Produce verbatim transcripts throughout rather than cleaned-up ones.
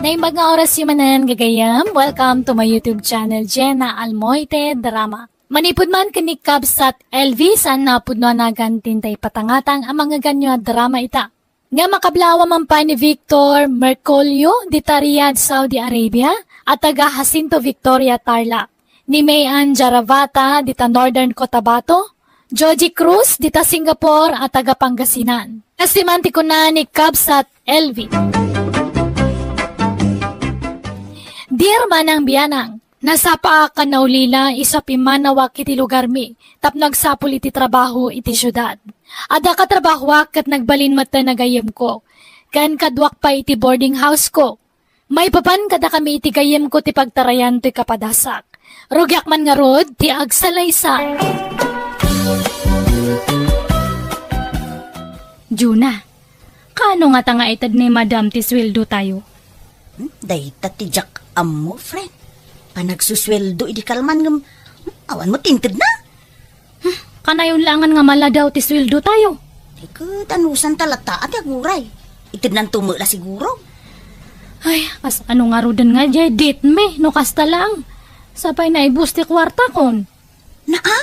Naimbag nga orasyo manen, gagayyem. Welcome to my YouTube channel, Jenna Almoite Drama. Manipud man ken ni Kabsat L V, saan a pudno a nagan ti intay patangatang a mangngeganyo a drama ita. Nga makablaaw man pay ni Victor Mercolio dita Riyadh, Saudi Arabia, a taga Jacinto Victoria, Tarlac. Ni May Ann Jaravata dita Northern Cotabato, Joji Cruz dita Singapore a taga Pangasinan. Kastoy man ti kuna ni Kabsat L V. Dear Manang Bianang, nasapaak a naulila isu a pimmanawak iti lugarmi tapno agsapul iti trabaho iti siudad. Adda katrabahoak ket nagbalin met ti nagayyemko, ken kaduak pay iti boarding house ko. Maipapan kadakami iti gayyemko ti pagtarayan toy kapadasak. Rugiak man ngarud ti agsalaysay. Juna, kaano ngata nga ited ni Madam ti sueldo tayo? Hmm, dayta ti diak ammo, friend. Panagsusueldo idi kalman ngem, hmm, awan met ti intedna. Hmm, kanayon laengen nga maladaw ti sueldo tayo. Ay, ket anusanta latta ti aguray? Itednanto met la siguro. Ay, kasano ngaruden nga diay date mi no kasta laeng? Sapay naibus ti kuartakon. Naa?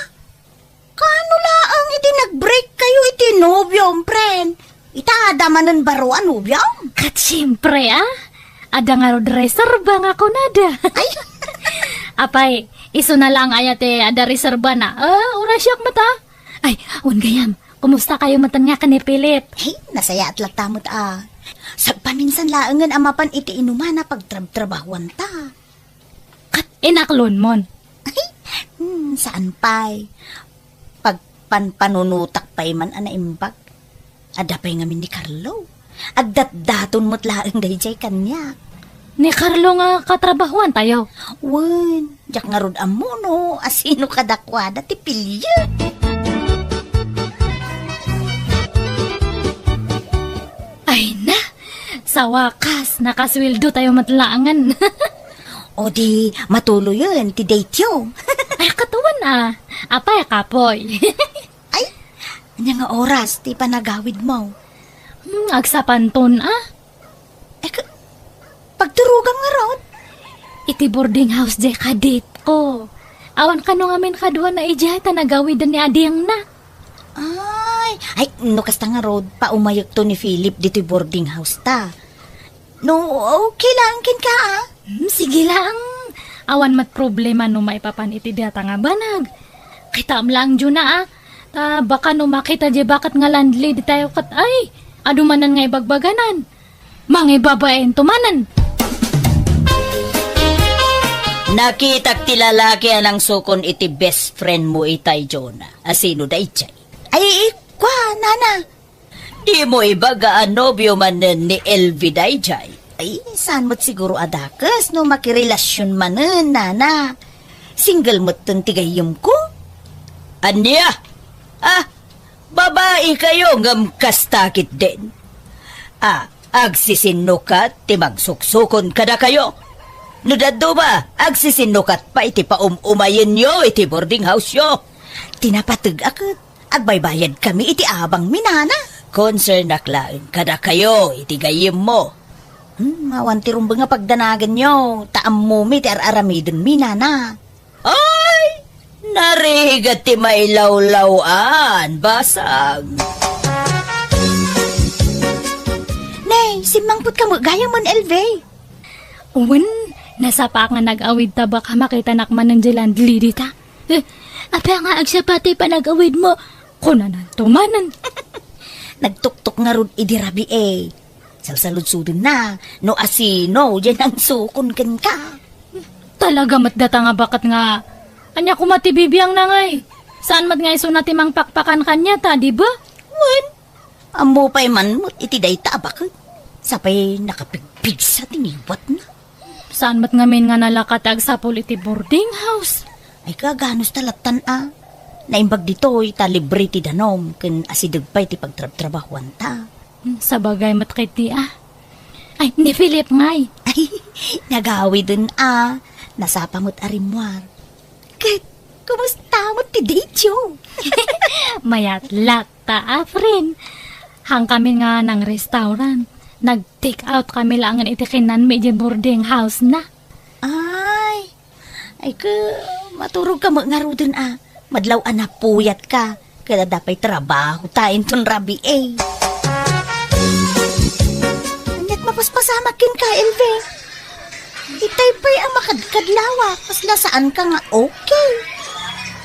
Kaano laeng idi nag-break kayo iti nobiom, friend? Ita, adda manen baro a nobiom? Ket siempre, a. Adda ngarud reserba nga kunada. Ay! Apay, isuna laeng aya ti adda reserbana? Ah, urasiak met, a. Ay, wen gayam, kumusta kayo met nga ken ni Philip? Ay, nasayaat latta met, a. Sagpaminsan laengen a mapan iti inuman a pagtrabtrabahuanta. Ket inaklonmon? Ay, hmm, saan pay. Pagpanpanunotak pay man a naimbag. Adda pay ngamin ni Carlo. Agdatdaton met laeng daydiay kaniak. Ni Carlo nga katrabahuan tayo? Wen, diak ngarud ammo no asino kadakuada ti piliek. Ay na, sa wakas, nakasueldo tayo met laengen. O di, matuloyen ti date yo. Ay, katuan, a. Apay, kapoy. Ay, ania nga oras ti panagawidmo? Hmm, agsapanton, a. Eh, ka-, pagturogam ngarud? Iti boarding house diay kadate ko. Awan kano ngamin kaduana idiay ta nagawiden ni adingna. Ay, ay, no kasta ngarud, paumayekto ni Philip ditoy boarding house ta. No, okay lang kenka, a? Hmm, sige lang. Awan met problema no maipapan iti data nga banag. Kitaem lang, Juna, a. Ta baka no makita diay baket nga landlady tayo ket, ay, adu manen nga ibagbaganan. Mangibabainto manen. Nakitak ti lalaki a nangsukon iti best friend mo itay, Juna. Asino daydiay? Ay, ikua, nana. Dimo ibaga a nobio manen ni L V daydiay? Ay, saan met siguro a dakes no makirelasyon manen, nana. Single metten ti gayyemko. Ania? Ah, babai kayo ngem kasta ketdin. Ah, agsisinnukat ti mangsuksukon kadakayo. No dadduma, agsisinnukat pay ti paum-umayenyo iti boarding house-yo. Ti napateg-ak ket agbaybayadkami iti abangmi, nana. Konsernak laeng kadakayo iti gayyemmo. Hmm, awan ti rumbeng a pagdanaganyo, ta ammomi ti ar-aramidenmi, nana. Ay, narigat ti mailawlaw-an, basang. Nay, simmangpet ka met gayam, L V. Wen, nasapaak nga nag-awid ta baka makitanak manen diay landlady ta. Eh, apay nga agsapa ti panag-awidmo? Kunananto manen. Nagtuktok ngarud idi rabii. Salsaludsodenna no asino diay nangsukon kenka. Talaga met data nga baket nga, ania koma ti bibiangna ngay? Saan met nga isuna ti mangpakpakan kaniata, di ba? Wen, ammo pay man met iti dayta a baket. Sapay nakapigpigsa ti ngiwatna. Saan met ngamin nga nalaka ti agsapul iti boarding house? Ay, kaganos ta lattan a. Naimbag ditoy ta libre ti danum ken asideg pay ti pagtrabtrabahuanta. Hmm, sabagay met ketdi a. Ay, ni Philip ngay. Ay, nagawiden a. Nasapa met a rimmuar. Ket, kumusta met ti date-yo? Mayat latta, a, friend. Hangkami nga nang restaurant. Nag-take out kami laengen iti kinanmi idiay boarding house na. Ay, ay, ke, maturog ka met ngaruden a. Madlaw a napuyat ka. Ket adda pay trabaho ta inton rabii. Aniat mapaspasamak kenka, Elvi? Itay pay a makadkadlawak, kasla saan ka nga okay.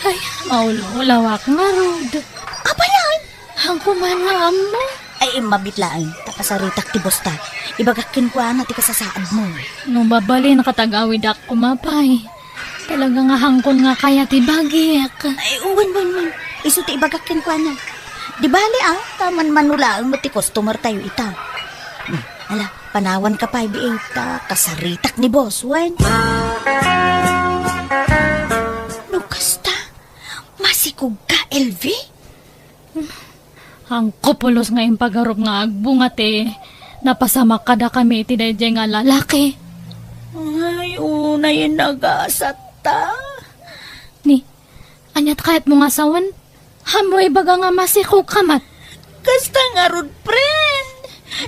Ay, maululawak ngarud. Apay aya? Haanko man nga ammo. Ay, immabit laeng, ta kasaritak ti boss ta. Ibagak kenkuana ti kasasaadmo. No mabalin, katagawidak koma pay. Talaga nga haanko nga kayat ibagik. Ay, wen, wen, wen. Isu ti ibagak kenkuana. Di bali, ah, ta manmano laeng met ti customer tayo ita. Hmm, ala, panawanka pay, B A, ta kasaritak ni boss, wen. No kasta, masikog ka, Elvi? Haanko pulos nga impagarup nga agbunga ti napasamak kadakami iti daydiay nga lalaki. Ay, unay nagasat ta. Ni, aniat kayatmo nga sawen? Haanmo ibaga nga masikog ka met? Kasta ngarud, friend.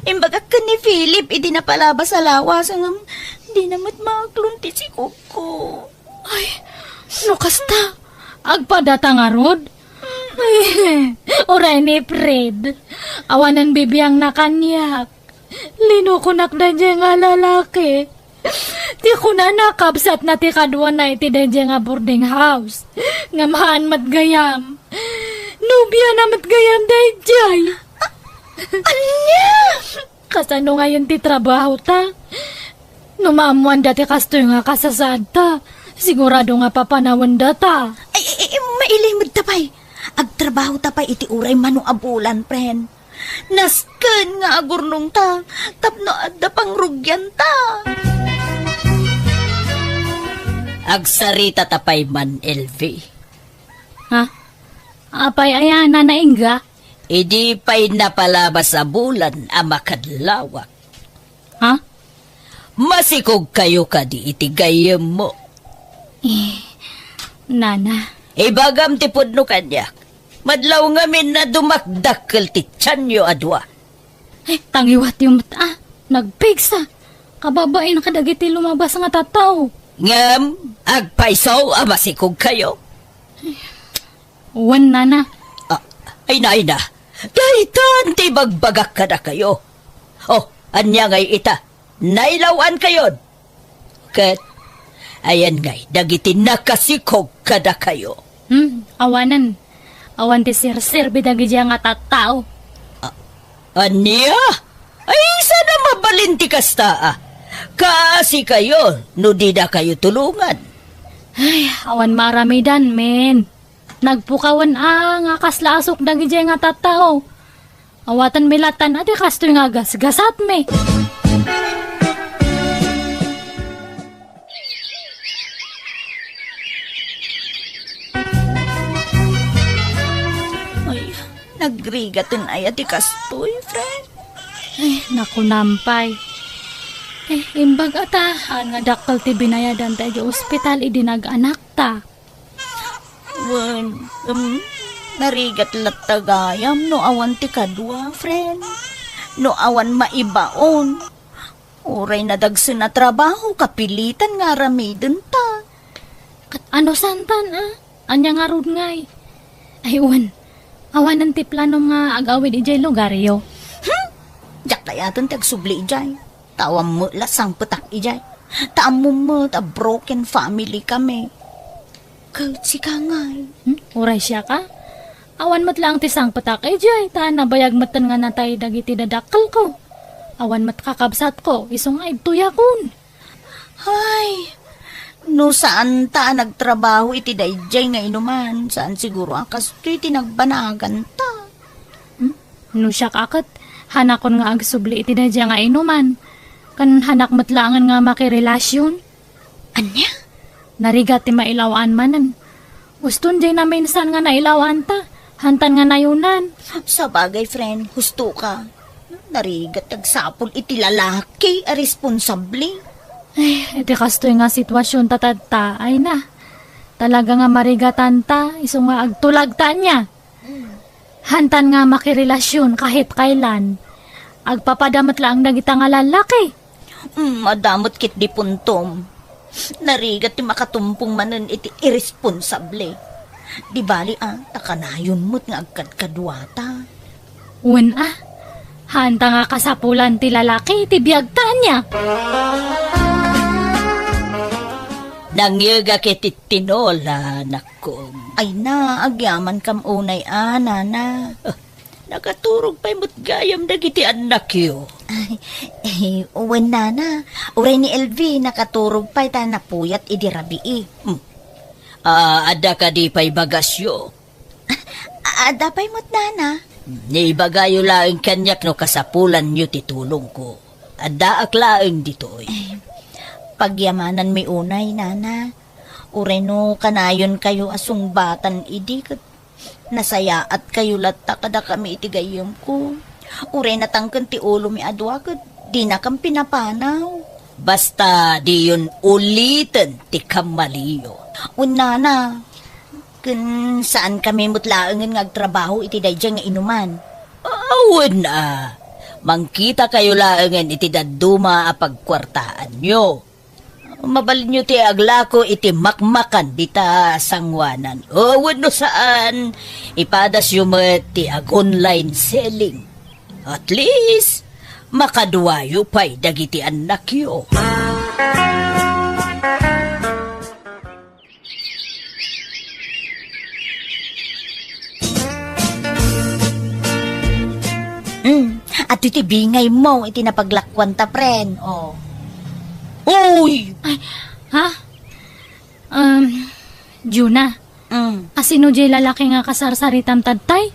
Imbagak ken ni Philip idi napalabas a lawas, ngem dina met maaklon ti sikogko. Ay, no kasta, agpadata ngarud? Uray ni Fred, awanen bibiangna kaniak. Linukonak daydiay nga lalaki. Ti kunana, kabsatna ti kaduana iti daydiay nga boarding house. Ngem haan met gayam. Nobiana met gayam daydiay. Ania? Kasano ngayen ti trabaho ta? No maammoanda ti kastoy nga kasasaad ta, sigurado nga papanawenda ta. Ay, ay, ay, mailimud ta pay. Agtrabaho ta pay iti uray mano a bulan, friend. Nasken nga agurnong ta, tapno adda pangrugian ta. Agsarita ta pay man, Elvi. Ha? Apay aya, Nana Inga? Idi pay napalabas a bulan a makadlawak. Ha? Masikog kayo kadi iti gayyemmo? Eh, Nana. Ibagam ti pudno kaniak. Madlaw ngamin a dumakdakkel ti tianyo a dua. Eh, tangiwatyo met, ah. Nagpigsa. Kababain kadagiti lumabas nga tattao. Ngem, agpayso a masikog kayo. Wen, Nana. Ah, ay na, ay na. Daytan ti bagbagak kadakayo. Oh, ania ngay ita? Nailaw-an kayon. Ket, ayan ngay, dagiti nakasikog kadakayo. Hmm, awanen. Awan ti serserbi dagiti nga tattao. Ah, ania? Ay, sana mabalin ti kasta, ah. Kaasi kayo, no dida kayo tulungan. Ay, awan maaramidan, men. Nagpukawan a nga kasla asuk dagiti nga tattao. Awaten mi latan a ti kastoy nga gasgasatmi. Ay, nagrigaten aya ti kastoy, friend? Ay, naku, nampay. Eh, imbag ata, haan nga dakkel ti binayadan ta iti ospital idi nag-anakta. Wen, um, narigat latta gayam no awan ti kadua, friend. No awan maibaon. Uray nadagsen a trabaho, kapilitan nga aramidenta. Ket ano santan, ah? Ania ngarud ngay? Ay, wen. Awanen ti planom nga agawid idiay lugaryo. Hmm? Diak kayaten ti agsubli idiay. Ta awan met la sangpetak idiay. Ta ammom met a broken family kami. Ket sika ngay? Hmm? Uray siak a? Awan met laeng ti sangpetak idiay, ta nabayag metten nga natay dagiti dadakkelko. Awan met kakabsatko, isu nga idtoyakon. Ay, no saan ta a nagtrabaho iti daydiay nga inuman, saan siguro a kastoy ti nagbanaganta. Hmm? No siak a ket, hanakon nga agsubli iti daydiay nga inuman. Ken hanak met laengen nga makirelasyon. Ania? Narigat ti mailaw-an manen. Uston diay naminsan nga nailaw-anta, hantan nga nayunan. Sabagay, friend, husto ka. Narigat ti agsapul iti lalaki a responsable. Ay, iti kastoy nga sitwasyon ta tatta, ay na. Talaga nga marigatanta, isu nga agtulagta ania. Hantan nga makirelasyon kahit kailan. Agpapada met laeng dagita nga lallaki. Mm, adda met ketdi puntom. Narigat ti makatumpong manen iti irresponsable. Di bali, a, ta kanayon met nga agkadkaduata. Wen, a, haanta nga kasapulan ti lalaki iti biagta, ania? Nangyegak iti tinola, nakkom. Ay na, agyamankam unay a, nana. Ah, nakaturog pay met gayam dagiti annakyo. Ay, eh, wen, nana. Uray ni Elvi, nakaturog pay ta napuyat idi rabii. Hmm. Ah, adda kadi pay bagasyo? A-, adda pay met, nana. Ibagayo laeng kaniak no kasapulanyo ti tulongko. Addaak laeng ditoy. Eh, pagyamananmi unay, nana. Uray no kanayonkayo a sungbatan idi ket nasayaatkayo latta kadakami iti gayyemko. Uray natangken ti ulomi a dua ket dinakam pinapanaw. Basta diyon uliten ti kammaliyo. Wen, nana. Ken saankami met laengen nga agtrabaho iti daydiay nga inuman. Awen a, mangkitakayo laengen iti dadduma a pagkuartaanyo. Mabalinyo ti aglako iti makmakan dita sangoanan. O, wenno saan, ipadasyo met ti ag-online selling. At least, makaduayo pay dagiti annakyo. Hmm, adtoy ti bingaymo iti napaglakuanta, pren. Oh. Uy! Ay, ha? Um, Juna, Mm. asino jay lalaki nga kasarsaritam tattay?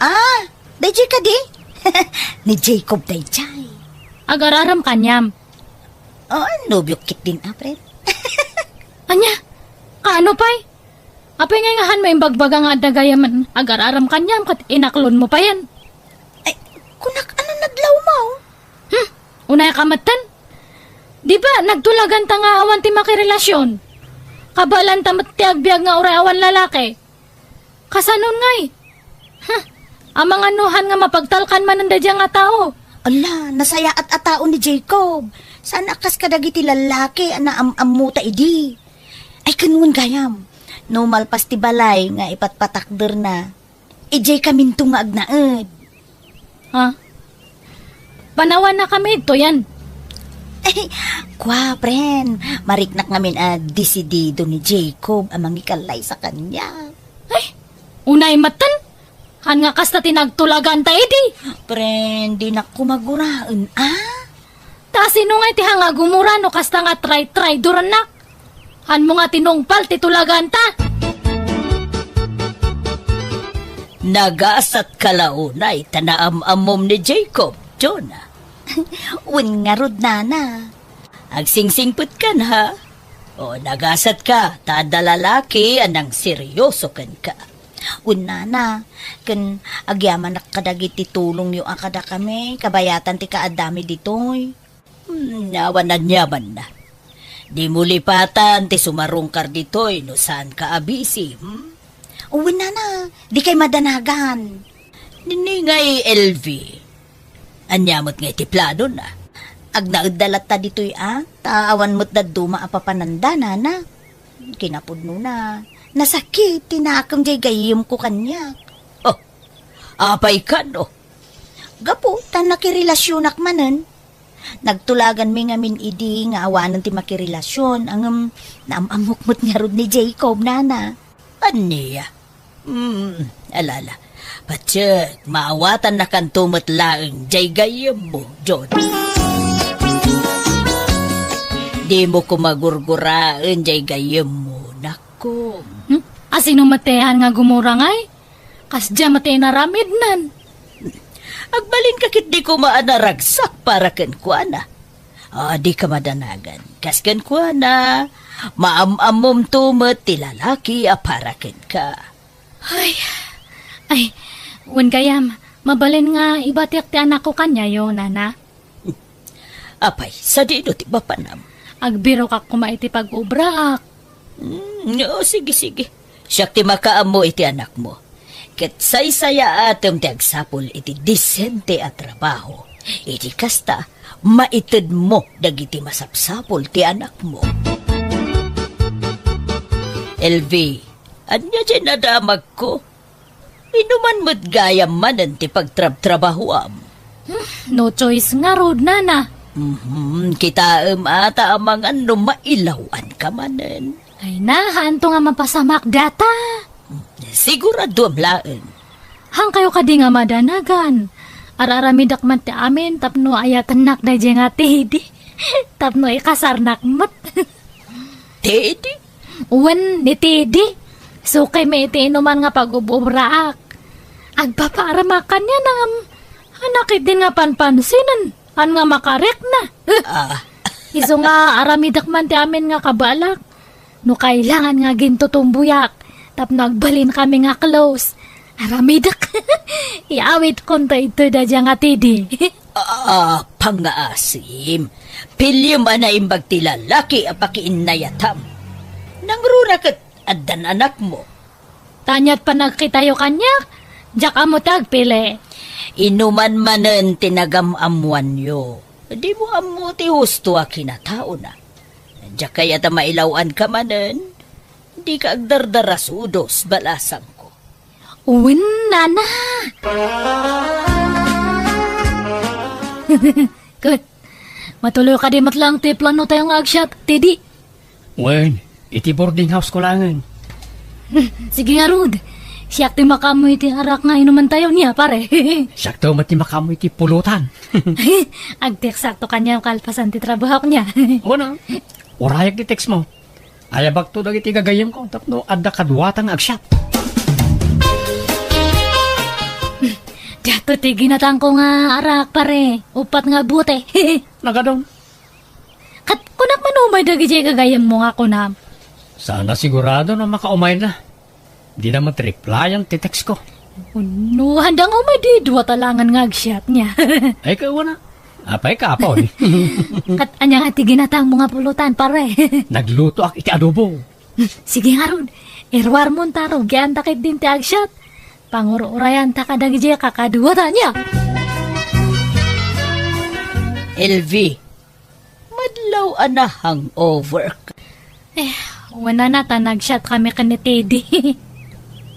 Ah, dayjay kadi? Ni Jacob dayjay. Agar-aram kaniam. Oh, nobiok ketdin, a, pren. Ania? Kaano pay? Apay ngay nga hanmo imbagbaga nga adda gayamen agar-aram kaniam ket inaklonmo payen? Ay, kunak, ano nadlawmo? Hmm, unay ka metten? Di ba nagtulaganta nga awan ti makirelasyon? Kabaelanta met ti agbiag nga uray awan lalaki. Kasanon ngay? Huh, amangan no han nga mapagtalkan manen daydiay nga tao. Ala, nasayaat a tao ni Jacob. Saan a kas kadagiti lallaki a naam-ammota idi. Ay, ken wen gayam, no malpas ti balay nga ipatpatakderna, idiay kaminto nga agnaed. Ha? Panawanakami idtoyen. Ay, kua, pren, mariknak ngamin a desidido ni Jacob a mangikallaysa kaniak. Ay, unay metten. Han nga kasta ti nagtulaganta idi. Pren, dinak koma guraen, a? Ta sino nga iti han nga gumura no kasta nga tray-traydorannak? Hanmo nga tinungpal ti tulaganta. Nagasatka la unay ta naam-ammom ni Jacob, Jonah. Wen ngarud, nana. Agsingsingpetkan, ha? O, nagasatka ta adda lalaki a nangseryoso kenka. Wen, nana, ken agyamanak kadagiti tulongyo a kadakami, kabayatan ti kaaddami ditoy. Hmm, awan aniamanna. Dimo lipatan ti sumarungkar ditoy no saanka a busy, hmm? Wen, nana, dikay madanagan. Nini ngay, Elvi. Ania met ngay ti planona? Agnaedda latta ditoy a, ta awan met dadduma a papananda, nana. Kinapudnona, nasakit ti nakem jay gayyemko kaniak. Oh, apay kano? Gapu ta nakirelasionak manen. Nagtulaganmi ngamin idi nga awanen ti makirelasion, ngem naam-ammok met ngarud ni Jacob, nana. Ania? Hmm, alala. Patiek, maawatannakanto met laeng jay gayyemmo, John. Dimo koma gurguraen jay gayyemmo, nakko. Hmm? Asino met ti han nga gumura ngay? Kasdiay met ti inaramidnan. Agbalinka ketdi koma a naragsak para kenkuana. A, dika madanagan. Kas kenkuana, maam-ammomto met ti lalaki a para kenka. Ay, ay, wen gayam, mabalin nga ibatiak ti anakko kaniayo, nana. Apay, sadino ti mapanam? Agbirokak koma iti pag-obraak. Mm, o, sige, sige. Siak ti makaammo iti anakmo. Ket saysayaatem ti agsapul iti disente a trabaho. Iti kasta, maitedmo dagiti masapsapul ti anakmo. Elvi, ania diay nadamagko? Inuman met gayam manen ti pagtrabtrabahoam. Hmm, no choice ngarud, nana. Mhm, kitaem ata amangan no mailaw-anka manen. Ay na, haanto nga mapasamak data. Siguraduam laeng. Haankayo kadi nga madanagan? Ar-aramidek man ti amin tapno ayatennak daydiay nga Teddy. Tapno ikasarnak met. Teddy? Wen, ni Teddy. Sukaymi iti inuman nga pag-ub-ubraak. Agpapaaremak kaniana ngem, anak idin nga panpansinen, haan nga makarikna. Ah. Isu nga aramidek man ti amin nga kabalak. No kailangan nga gintutumboyak, tapno agbalinkami nga close. Aramidek. Iawitkonto ditoy daydiay nga Teddy. Ah, pangngaasim. Piliem a naimbag ti lalaki a pakiinnayatam. Nangruna ket addan anakmo. Ta ania't panagkitayo kaniak, diak ammo ti agpili. Inuman manen ti nagam-ammoanyo. Dimo ammo ti husto a kinataona. Diak kayat a mailaw-anka manen. Dika agdardarasudos, balasangko. Wen, nana. Ket, matuloy kadi met laeng ti planotayo nga agsiat, Teddy? Wen, iti boarding house ko laengen. Sige ngarud. Siak ti makaammo iti arak nga inumantayo nia, pare. Siakto met ti makaammo iti pulutan. Agteksakto kaniam kalpasan ti trabahok nia. Wen a. Urayak ti text mo. Ayabakto dagiti gagayyemko tapno adda kaduata nga agsiat. Diato ti ginatangko nga arak, pare. Upat nga bote. Nagadon. Ket kunak man umay dagidiay gagayyemmo nga kunam. Saan a sigurado no makaumayna. Dina met replyan ti text ko. No, haanda nga umay, di dua ta laengen nga agsiat nia. Ay, kawana. Apay ka, apoy. Ket ania nga ti ginatangmo nga pulutan, pare? Naglutoak iti adobo. Sige ngarud, iruarmon ta rugianta ketdin ti agsiat. Pangur-urayanta kadagidiay kakaduata nia. Elvi, madlaw a na-hangover ka. Eh, wen a, ta nagsiat kami ken ni Teddy.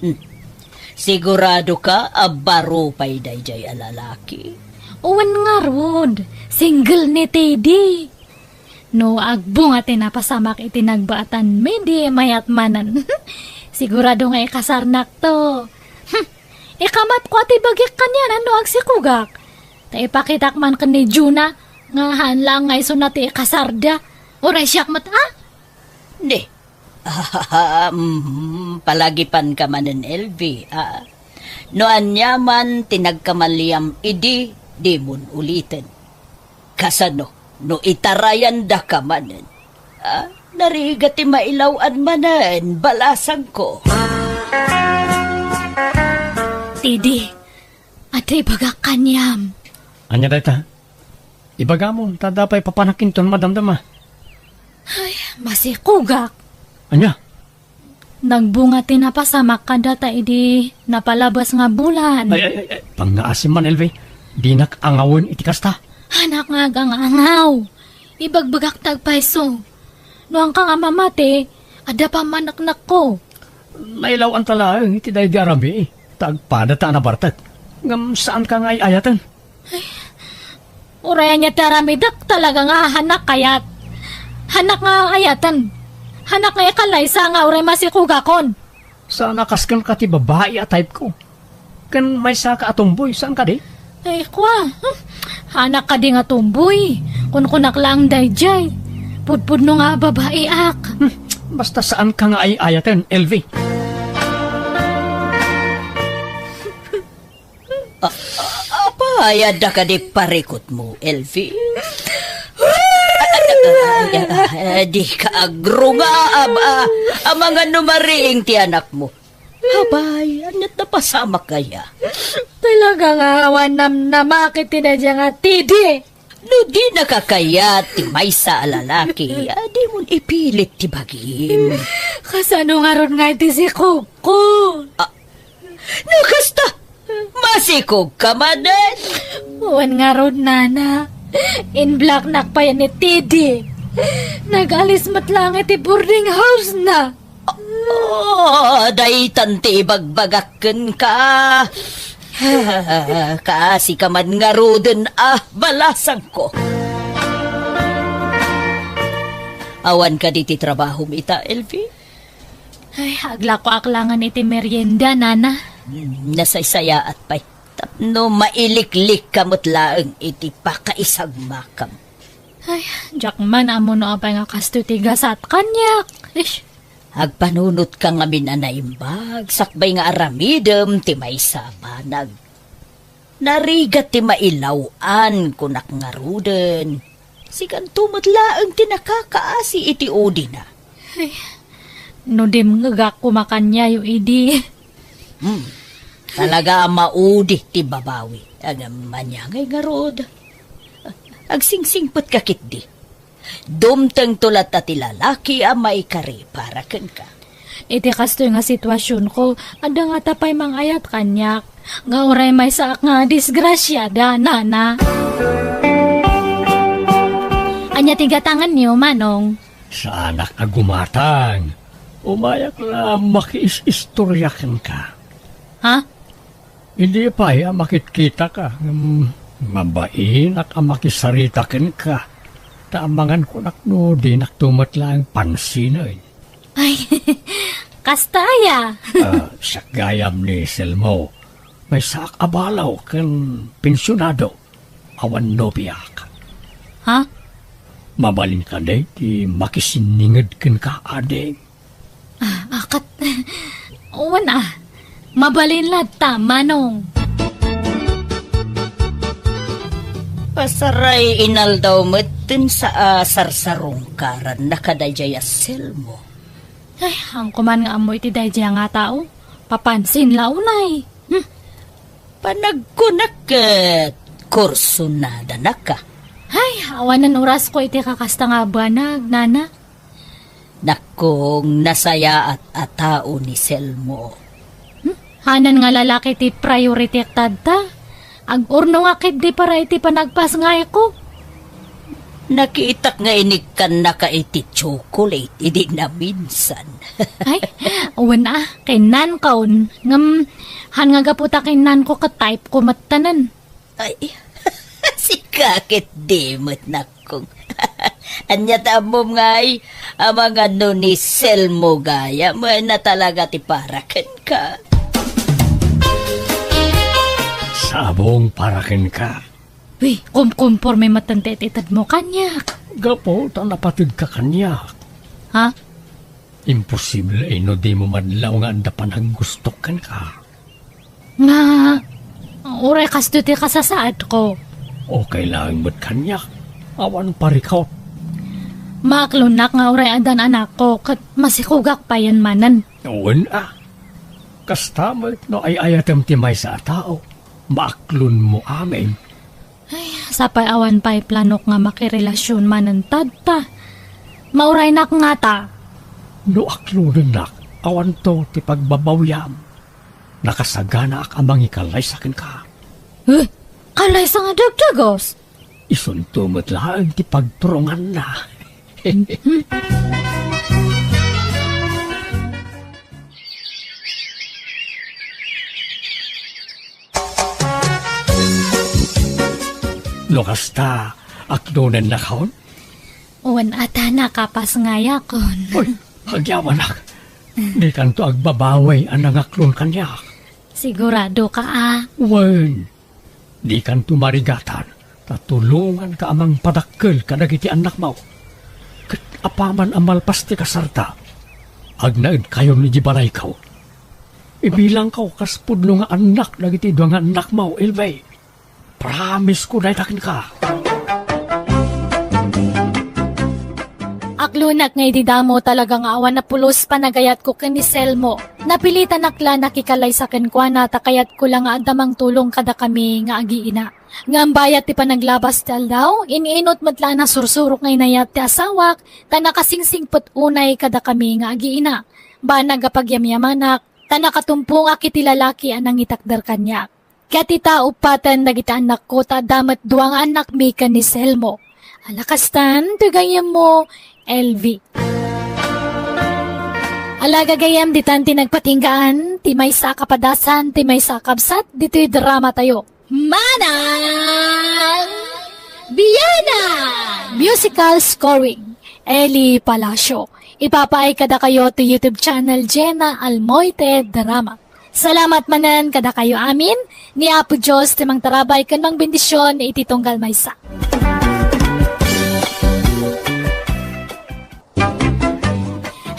Hmm. Sigurado ka a baro pay daydiay a lalaki? Wen ngarud, single ni Teddy. No agbunga ti napasamak iti nagbaatan mi, di mayat manen. Sigurado nga ikasarnakto. Hmm. Ikamatko a ti bagik kaniana no agsikugak. Ta ipakitak man ken ni Juna nga haan laeng nga isuna ti ikasarda. Uray siak met a? Ni. Mhm, palagipanka manen, Elvi, a. No aniaman ti nagkamaliam idi, dimon uliten. Kasano no itarayandaka manen? Ah, narigat ti mailaw-an manen, balasangko. Teddy, adda ibagak kaniam. Ania dayta? Ibagamon, ta adda pay papanak inton madamdama. Ay, masikugak. Ania? Nagbunga ti napasamak kadata idi napalabas nga bulan. Ay, ay, ay, ay, pangngaasim man, Elvi. Dinak angawen iti kasta. Haanak nga agangaangaw. Ibagbagak ta agpayso. No haanka nga mamati, adda pammaneknekko. Nailaw-anta laeng iti daydi a rabii, ta agpada ta a nabartek. Ngem saanka nga ay-ayaten. Uray ania ti aramidek, talaga nga haanak kayat. Haanak nga ayaten. Haanak nga ikalaysa nga uray masikugakon. Saan a kas kenka ti babai a type ko. Ken maysaka a tomboy, saan kadi? Ay, kua. Hmm. Haanak kadi nga tomboy. Kunkunak laeng daydiay. Pudpudno nga babaiak. Hmm. Basta saanka nga ay-ayaten, Elvi. A-, a-, apay, adda kadi parikutmo, Elvi? Ah, dika agrungaab, a, amangan no mariing ti anakmo. Apay, ania't napasamak aya? Talaga nga awan namnamak iti daydiay nga Teddy. No dinaka kayat ti maysa a lalaki, a, dimon ipilit ti bagim. Kasano ngarud nga iti sikugko? Ah, No kasta, masikog ka manen. Wen ngarud, nana. In-blocknak pay ni Teddy. Nag-alis met laeng iti boarding house na. Oh, daytan ti ibagbagak kenka. Kaasi ka man ngaruden a balasangko. Awan kadi ti trabahom ita, Elvie? Ay, aglakoak laengen iti merienda, nana. Hmm, nasaysayaat pay. Tapno mailiklik ka met laeng iti pakaisagmakam. Ay, diak man ammo no apay nga kastoy ti gasat kaniak. Ish. Agpanunot ka ngamin a naimbag, sakbay nga aramidem ti maysa a banag. Narigat ti mailaw-an, kunak ngaruden. Sikanto met laeng ti nakakaasi iti udina. Ay, no dimngegak koma kaniayo idi. Hmm. Talaga a maudi ti babawi. Ngem ania ngay ngarud? Agsingsingpet ka ketdi. Dumtengto latta ti lalaki a maikari para kenka. Iti kastoy nga situasionko, adda ngata pay mangayat kaniak. Nga uray maysaak nga disgrasiada, nana. Ania ti gatanganyo, Manong? Saanak a gumatang. Umayak la makiis-istoria kenka. Ha? Idi pay a makitkitaka, ngem mabainak a makisarita kenka. Ta amangan kunak no dinakto met laeng pansinen. Ay, kasta aya. Ah, siak gayam ni Selmo. Maysaak a balo ken pensionado. Awan nobiak. Ha? Mabalin kadi ti makisinninged kenka, ading? Ah, akat. Wen a. Mabalin latta, Manong. Pasaray inaldaw met ti sa-, a, sarsarungkaranna kadaydiay a Selmo. Ay, haanko man nga ammo iti daydiay nga tao. Papansin la unay. Hmm. Panagkunak ket kursunada naka. Ay, awanen orasko iti kakasta nga banag, nana. Nakkong, nasayaat a tao ni Selmo. Hmm? Hanan nga lalaki ti priority tatta. Ag-urnongak ketdi para iti panagpasngayko. Nakitak nga inikkannaka iti chocolate idi naminsan. Ay, wen a, kinnankon. Ngem, han nga gapu ta kinnanko ket type ko mettanen. Ay, sika ketdi met, nakkong. Ania ta ammom ngay, amangan no ni Selmo gayam, na talaga ti para kenka. Sabong para kenka. Uy, kumkumporme met ti itedmo kaniak. Gapu ta napatedka kaniak. Ha? Imposible no dimo madlaw nga adda panaggustok kenka. Nga, uray kastoy ti kasasaadko. Okay laeng met kaniak. Awan parikot. Maaklonak nga uray addan anakko, ket masikogak payen manen. Wen a. Kasta met no ay-ayatem ti maysa a tao, maaklonmo amin. Ay, sapay awan pay planok nga makirelasion manen tatta. Mauraynak ngata. No aklonennak, awanto ti pagbabawiam. Nakasaganaak a mangikalaysa kenka. Eh, kalaysa nga dagdagas? Isunto met laeng ti pagturonganna. No kasta, aklonennakon? Wen a ta, nakapasngayakon. Oy, agyawanak. Dikanto agbabawi a nangaklon kaniak. Sigurado ka a? Wen, dikanto marigatan, ta tulonganka a mangpadakkel kadagiti annakmo. Ket apaman a malpas ti kasarta, agnaedkayon idiay balayko. Ibilangko kas pudno nga annak dagiti dua nga annakmo, Elvie. Promise ko dayta kenka. Aklonak nga idi damo talaga nga awan a pulos panagayatko ken ni Selmo. Napilitanak la nakikalaysa kenkuana ta kayatko la nga adda mangtulong kadakami nga agiina. Ngem bayat ti panaglabas ti aldaw, in-inut met la a nasursurok nga inayat ti asawak ta nakasingsingpet unay kadakami nga agiina. Banag a pagyamyamanak, a nakatumpongak iti lalaki a nangitakder kaniak. Ket ita, uppaten dagiti annakko ta adda met dua nga annakmi ken ni Selmo. Ala kastan, ti gayyemmo, L V. Ala gagayyem, ditan ti nagpatinggaan, ti maysa a kapadasan, ti maysa a kabsat, ditoy drama tayo. Manang Biana! Musical scoring, Eli Palacio. Ipapaay kadakayo to YouTube channel Jenna Almoite Drama. Salamat manen kadakayo amin, ni Apo Dios ti mangtarabay ken mangbendision iti tunggal maysa.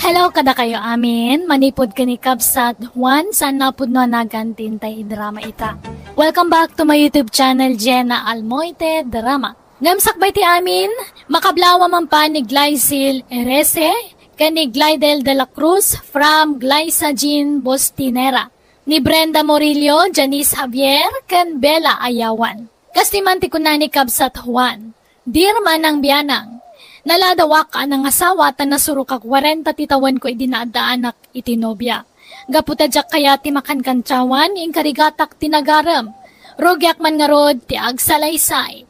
Hello kadakayo amin, manipud ken ni Kabsat Juan, saan nga pudno a nagan ti intay drama ita. Welcome back to my YouTube channel, Jenna Almoite Drama. Ngem sakbay ti amin, makablawa man pa ni Glycil Erese ken ni Glidel de la Cruz from Glyza Jean Bostinera, ni Brenda Murillo, Janice Javier, ken Bella Ayawan. Kasti man ti kuna ni Kabsat Juan, "Dear Manang Bianang, naladawak a nangasawa ta nasurok a kwarenta ti tawenko idi naaddaanak iti nobia. Gapu ta diak kayat ti makankantiawan, inkarigatak ti nagarem. Rugiak man ngarud ti agsalaysay."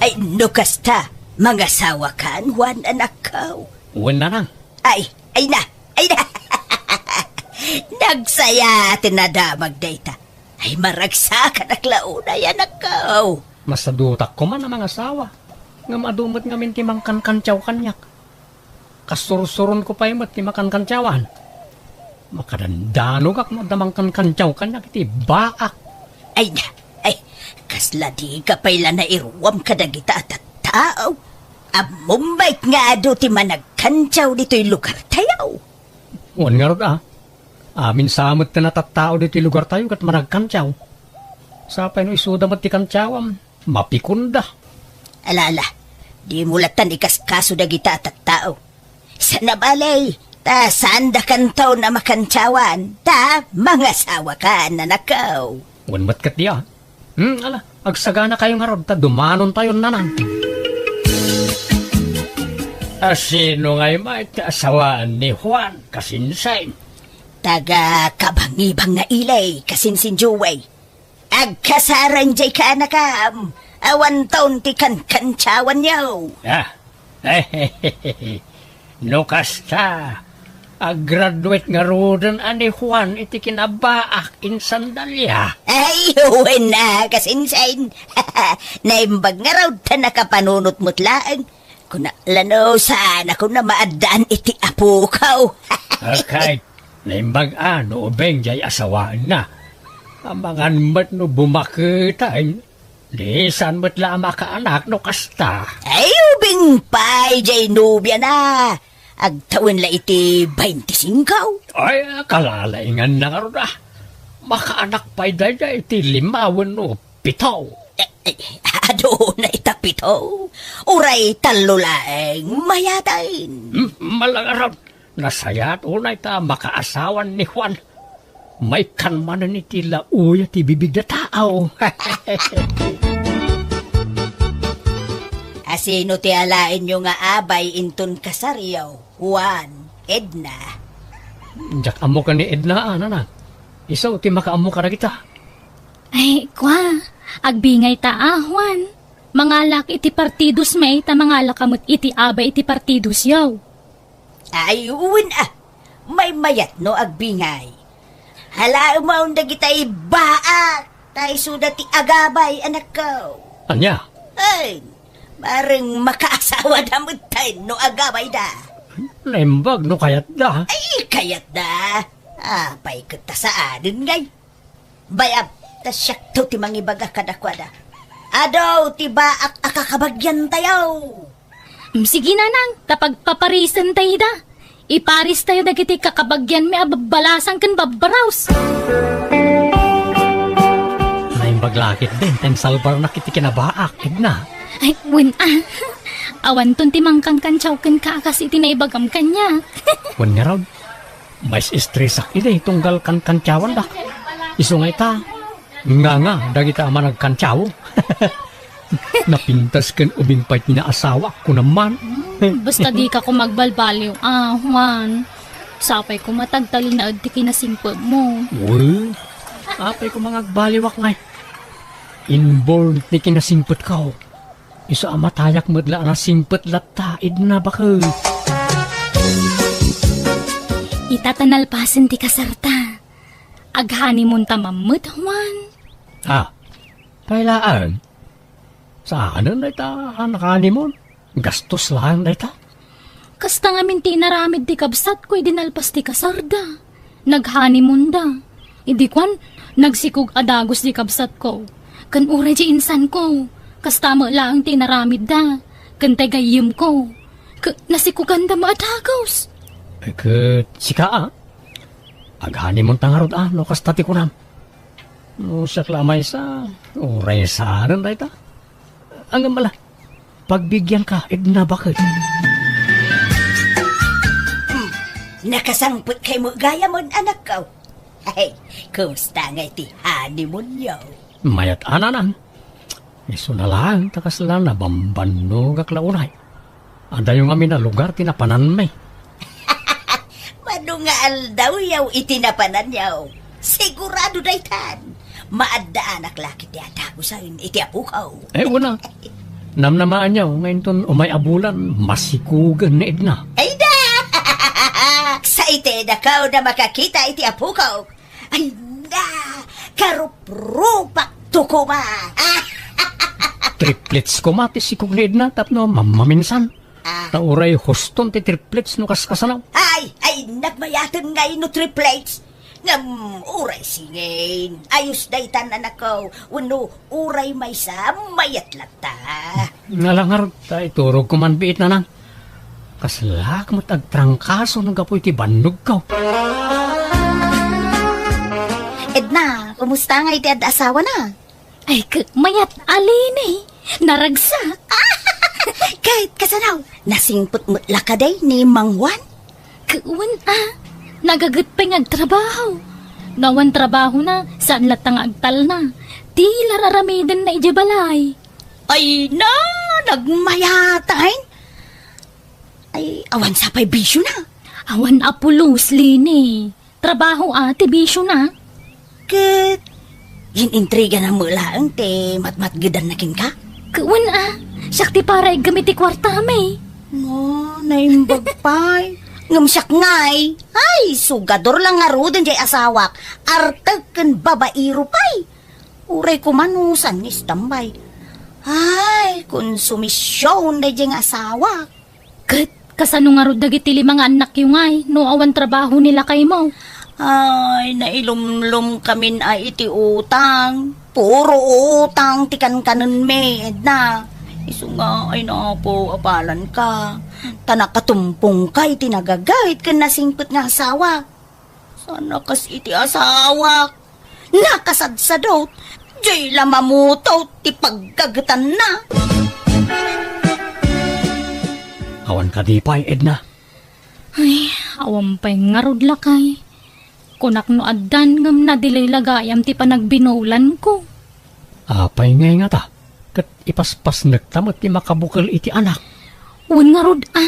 Ay, no kasta, mangasawakan, Juan, anakko? Wen, nanang. Ay, ay na, ay na. Nagsaya ti nadamag dayta. Ay, maragsakanak la unay, anakko. Masadutak koma a mangasawa. Ngem adu met ngamin ti mangkankantiaw kaniak. Kasursuronko pay met ti makankantiawan. Makadandanogak no adda mangkankantiaw kaniak iti baak. Ay na, ay, kasla dika pay la nairuam kadagita a tattao. Ammom met nga adu ti managkantiaw ditoy lugartayo. Wen ngarud a, amin sa met ti natattao ditoy lugartayo ket managkantiaw. Sapay no isuda met ti kantiawam, mapikonda. Ala, ala, dimo lattan ikaskaso dagita a tattao. Saan a bale, ta saandakanto a makantiawan, ta mangasawakan, anakko. Wen met ket dia. Hmm, ala, agsaganakayo ngarud ta dumanontayon, nanang. A, sino ngay met ti asawaan ni Juan, kasinsin? Taga Kabangibang nga ili, kasinsin Joey. Agkasareng jay kaanakam, awanton ti kankantiawanyo. Ah, no kasta, aggraduate ngaruden a ni Juan iti kinabaak insan Dalia. Ay, wen a, kasinsin. Naimbag ngarud ta nakapanunot met laeng. Kuna la no saan a kuna maaddaan iti apoko. Okay, naimbag a no ubing jay asawaenna. Amangan met no bumaketen. Di saan met la a makaanak no kasta. Ay, ubing pay jay nobiana. Agtawen la iti baintisingko. Ay, kalalainganna ngarud a. Makaanak pay dayta iti lima wenno pito. Eh, eh, adu na ita pito. Uray tallo laeng mayaten. Hmm, malangarud. Nasayaat unay ta makaasawan ni Juan. Maikkan manen iti laoya ti bibig da tao. A, sino ti alaenyo nga abay inton kasaryo, Juan, Edna? Diak ammo ken ni Edna, a, nanang. Isu ti makaammo kadagita. Ay, kua, agbingayta a, Juan. Mangalak iti partidos met ta mangalak met iti abay iti partidosyo. Ay, wen a, maymayat no agbingay. Alaem dagitay baak, ta isuda ti agabay, anakko. Ania? Ay, bareng makaasawada metten no agabayda. Naimbag no kayatda. Ay, kayatda. Apay ket ta saanen ngay? Bayam, ta siakto ti mangibaga kadakuada. Adu ti baak a kakabagiantayo. Mm, sige, nanang, ta pagpaparisentayo da. Iparistayo dagiti kakabagianmi a babbalasang ken babbaraos. Naimbag la ketdin ta insalbarnak iti kinabaak, Edna. Ay, wen a. Awanton ti mangkankantiaw kenka a kas iti naibagam kaniak. Wen ngarud, mais-estresak idi tunggal kankantiawandak. Isu nga ita, nganga dagita a managkantiaw. Napintas ken ubing pay ti naasawak, kunam man. Hmm, basta dika koma agbalbaliw, a, Juan. Sapay koma ta agtalinaed ti kinasingpetmo. Wen, apay koma nga agbaliwak ngay. Inborn ti kinasingpetko. Isu a matayak met la a nasingpet latta, Edna, baket. Ita ta nalpasen ti kasarta. Aghanimunta mammet, Juan. Ah, kailaan. Saanen dayta a nakaanimon? Gastos laeng dayta. Kasta ngamin ti inaramid ti kabsatko idi nalpas ti kasarda. Naghanimonda. Idi kuan, nagsikog a dagus ti kabsatko. Ken uray ti insanko, kasta met laeng ti inaramidda. Ken ti gayyemko, ket nasikoganda met a dagus. Eh, ket sika, a? Aghanimonta ngarud, a, no kasta ti kunam. No siak la a maysa, uray saanen dayta. Ngem ala, pagbigianka, Edna, baket. Hmm, nakasangpetkay met gayam, anakko. Ay, kumusta ngay ti honeymoon-yo? Mayat a, nanang. Isuna laeng ta kasla nabambannogak la unay. Adayo ngamin a lugar ti napananmi. Mano nga aldawyo iti napananyo? Sigurado daytan. Maaddaanak la ket ti adagusen iti apoko. Eh, wen a. Namnamaanyo nga inton umay a bulan, masikugen ni Edna. Ay da! Excited ako na makakita iti apoko. Ay na, karuprupak to koma. Triplets koma ti sikog ni Edna tapno mammaminsan. Ah. Ta uray huston ti triplets no kaskasano. Ay, ay, nagmayaten ngay no triplets. Ngem uray singin, ayos daytan, anakko, wenno uray maysa, mayat latta. Ala ngarud, ta iturogko man biit, nanang. Kaslak met agtrangkaso no gapu iti bannogko. Edna, kumusta ngay ti adda asawana? Ay, k-, mayat a Leni, naragsak. Ket kasano? Nasingpet met la kadi ni Mang Juan? K-, wen a, nagaget pay nga agtrabaho. No awan trabahona, saan latta nga agtalna. Ti la raramidenna idiay balay. Ay na, nagmayat a. Ay, awan sa pay bisiona? Awan a pulos, Leni. Trabaho a ti bisiona. Ket in-intrigana met laeng ti matmatgedanna kenka? Ket wen a, siak ti para iggam iti kuartami. No, naimbag pay. Ngem siak ngay, ay, sugador la ngaruden diay asawak. Artek ken babaero pay. Uray koma no saan nga istambay. Ay, konsumision daydiay nga asawak. Ket kasano ngarud dagiti lima nga annakyo ngay no awan trabaho ni lakaymo? Ay, nailumlomkamin a iti utang. Puro utang ti kankanenmi, Edna. Isu nga, ay, napo, apalanka. Ta nakatumpongka iti nagagayt ken nasingpet nga asawa. Saan a kas iti asawak. Nakasadsadot, diay la mamutot ti paggagetanna. Awan kadi pay, Edna? Ay, awan pay ngarud, lakay. Kunak no addan ngem na-delay la gayam ti panagbinulanko. Apay ngay ngata? Ket ipaspasnekta met ti makabukel iti anak. Wen ngarud a.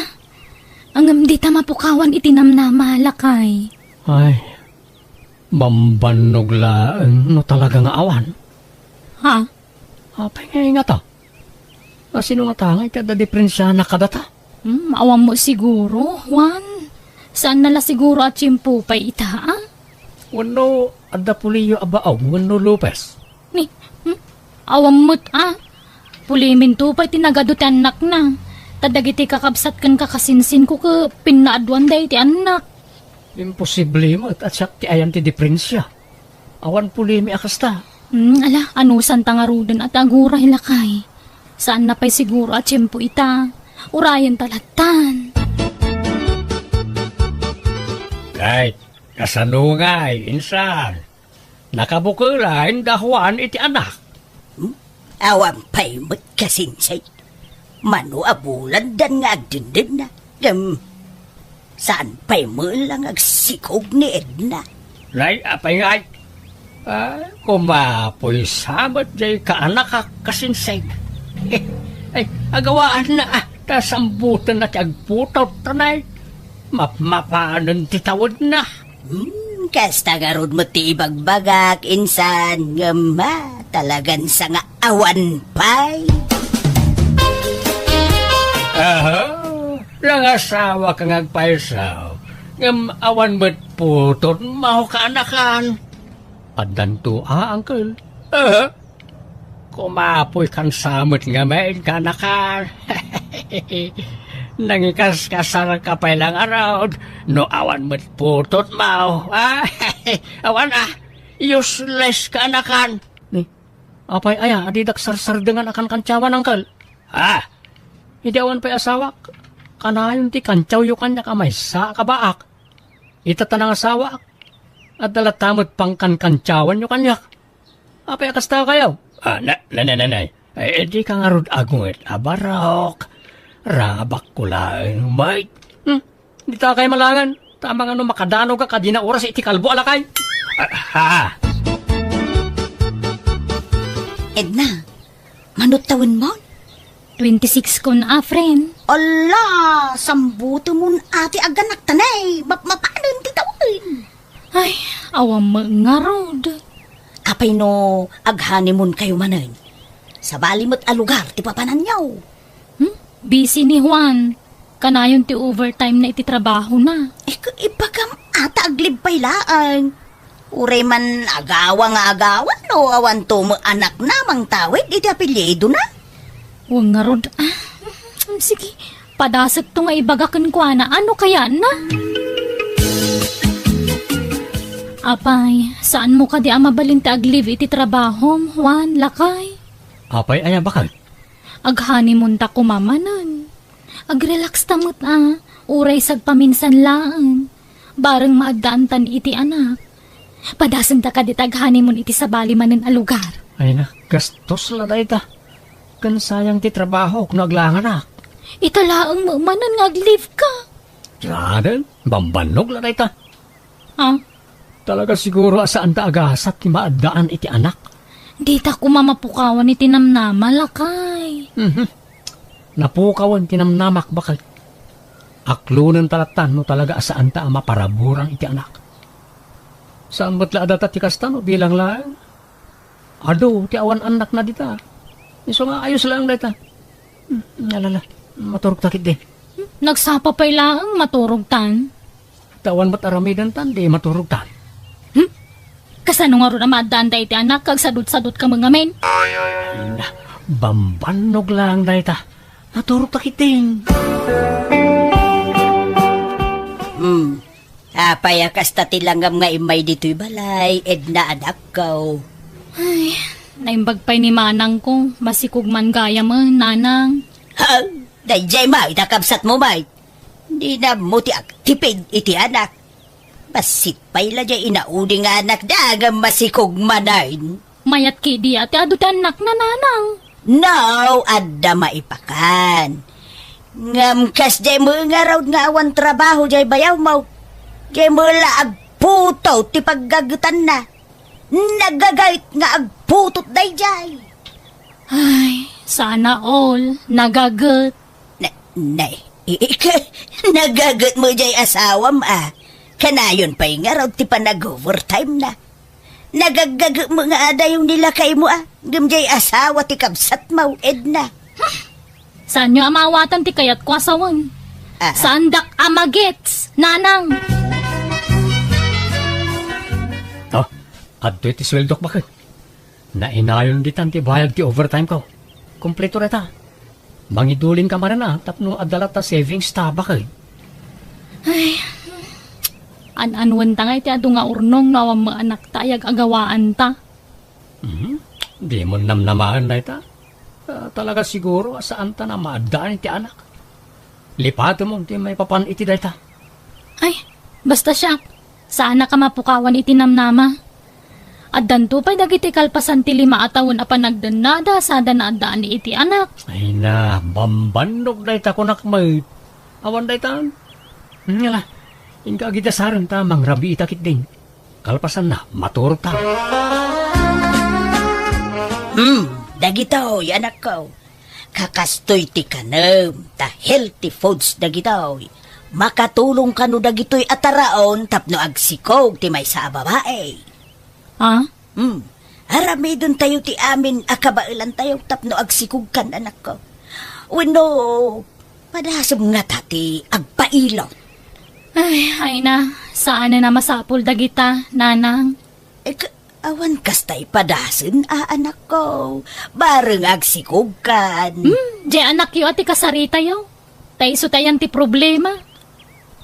Ngem dita mapukawan iti namnama, lakay. Ay, bambannog laeng no talaga nga awan. Ha? Apay nga ingata? Asino ngata nga iti adda diprensiana kadata? Hmm, awan mo siguro, Juan. Saan na la siguro a tiempo pay ita, a? Wenno adda puliyo a baog wenno Lopez? Ni, hmm? Awan met, a? Puliminto pay ti nagadu ti annakna. Ta dagiti kakabsat ken kakasinsinko ket pinnaaduanda iti annak. Imposible met a siak ti ayan ti diprensia. Awan pulimi a kasta. Hmm, ala, anusanta ngaruden a ti aguray, lakay. Saan na pay siguro a tiempo ita. Urayen ta lattan. Kay, kasano ngay, insan? Nakabukela inda Juan iti anak. Hmm? Awan pay met kasinsit. Mano a bulandan nga agdindinna. Ngem, saan pay met la nga agsikog ni Edna? Nay, apay ngay? Ah, kumapoy sa met jay kaanakak kasinsit. Ay, agawaanna, ah, ta sambutenna ti agputot, tanay. Mapmapanen ti tawedna. Hmm, kasta ngarud met ti ibagbagak, insan, ngem, ah, talagan sa nga awan pay. Aha, nangasawa ka nga agpayso, ngem awan met putotmo a kaanakan. Addanto a, uncle. Aha. Kumapoy kan samet nga main kaanakan. Nangikaskasar ka pay la ngarud, no awan met putotmo, ah? Awan, ah. Useless kaanakan. Ni, apay aya, a didak sarsardengan a kankantsawan, uncle? Ah, idi awan pay asawak, kanayon ti kantsawyo kaniak a maysa a kabaak. Ita ta nangasawaak, adda latta met pangkankantsawyo kaniak. Apay a kasta kayo? Ah, na, na, na, na, na. Eh, di ka ngarud agunget a barok. Rabakko laeng, mate. Hmm? Dita kay malangan. Tama nga no makadanog ka kadina oras iti kalbo a lakay. Ah, ha. Edna, manut tawenmon? Twenty-six kon a, friend. Ala, sambutemon a ti aganakta, nay. Mapmapanen ti tawen. Ay, awan met ngarud. Apay no ag-honeymoon kayo manen? Sabali met a lugar ti papananyo. Hmm? Busy ni Juan. Kanayon ti overtime na iti trabaho na. Ika, ibagam a ta aglib pay laeng. Uray man agawa nga agawan no awan to met anakna mangtawid iti apelyidona. Wen ngarud, ah, sige, padasekto nga ibaga kenkuana, ano kayatna? Apay, saanmo kadi a mabalin ti aglib iti trabahom, Juan, lakay? Apay aya, baket? Ag-honeymoon ta koma manen. Ag-relax ta met a, uray sagpaminsan laeng. Bareng maaddaantan iti anak. Padasenta kadi ta ag-honeymoon iti sabali manen a lugar. Ay na, gastos la dayta. Ken sayang ti trabahok no aglanganak. Ita laeng met manen nga ag-leave ka. Saanen, bambannog la dayta. Ah? Talaga siguro a saanta a gasat ti maaddaan iti anak. Dita koma mapukawan iti namnama, lakay. Mhm. Napukawan ti namnamak, baket. Aklonenta latta no talaga a saanta a maparaburang iti anak. Saan met la a data ti kasta no bilang laeng. Adu ti awan annakna dita. Isu nga ayos laeng dayta. Hmm, alala, maturogta ketdi. Hmm, nagsapa pay laeng, maturogtan. Ta awan met aramidentan, di maturogtan. Hmm? Kasano ngarud a maaddaanta iti anak, kag sadut-sadut ka ngamin? Na, bambannog laeng dayta. Maturogta ketdi. Hmm. Apay a kasta ti langam nga immay ditoy balay, Edna, anakko? Ay, naimbag pay ni manangko, masikog man gayam, nanang. Ha? Daydiay met a kabsatmo met. Dina ammo ti agtipid iti anak. Bassit pay la diay inaudi nga anakda ngem masikog manen. Mayat ketdi a ti adu ti annakna, nanang. No, adda maipakan. Ngem kasdiay met ngarud nga awan trabaho diay bayawmo. Diay met la agputot ti paggagetanna. Nagaget nga agputot daydiay. Ay, sana all, nagaget. Na, nay, ika, nagaget met diay asawam a. Kanayon pay ngarud ti panag-overtime na. Nagagagem nga adayo ni lakaymo a, ngem diay asawa ti kabsatmo, Edna. Saanyo a maawatan ti kayatko a sawen. Aha. Saandak a magets, nanang. Oh, adtoy ti sueldok, baket. Nainayon ditan ti bayad ti overtime ko. Kompleto dayta. Mangiduling ka manen a, tapno adda latta savings ta, baket. Ay, an-anuen ta nga iti adu nga urnong no awan met anakta ay ag-agawaan ta. Mhm. Di mo namnamaen dayta. Ah, talaga siguro a saan ta na maaddaan iti anak. Lipatemon ti maipapan iti dayta. Ay, basta siak, saanak a mapukawan iti namnama. Addanto pay dagiti kalpasan ti lima a tawen a panagdennada sada naaddaan iti anak. Ay na, bambannog dayta kunak met. Awan dayta. Ngala, inka agidasaren ta mangrabii ta ketdin. Kalpasanna, maturog ta. Hmm, dagitoy, anakko. Kakastoy ti kanem, ta healthy foods dagitoy. Makatulong kano dagitoy a taraon tapno agsikog ti maysa a babai. Ah? Hmm. Aramidentayo ti amin a kabaelantayo tapno agsikogkan, anakko. Wenno, padasem ngata ti agpailot. Ay, ay na, saanen a masapul dagita, nanang. Eh, ka-, awan kasta ipadasem, a, anakko. Bareng agsikogkan. Hmm, di anakyo a ti kasaritayo. Ta isu tayan ti problema.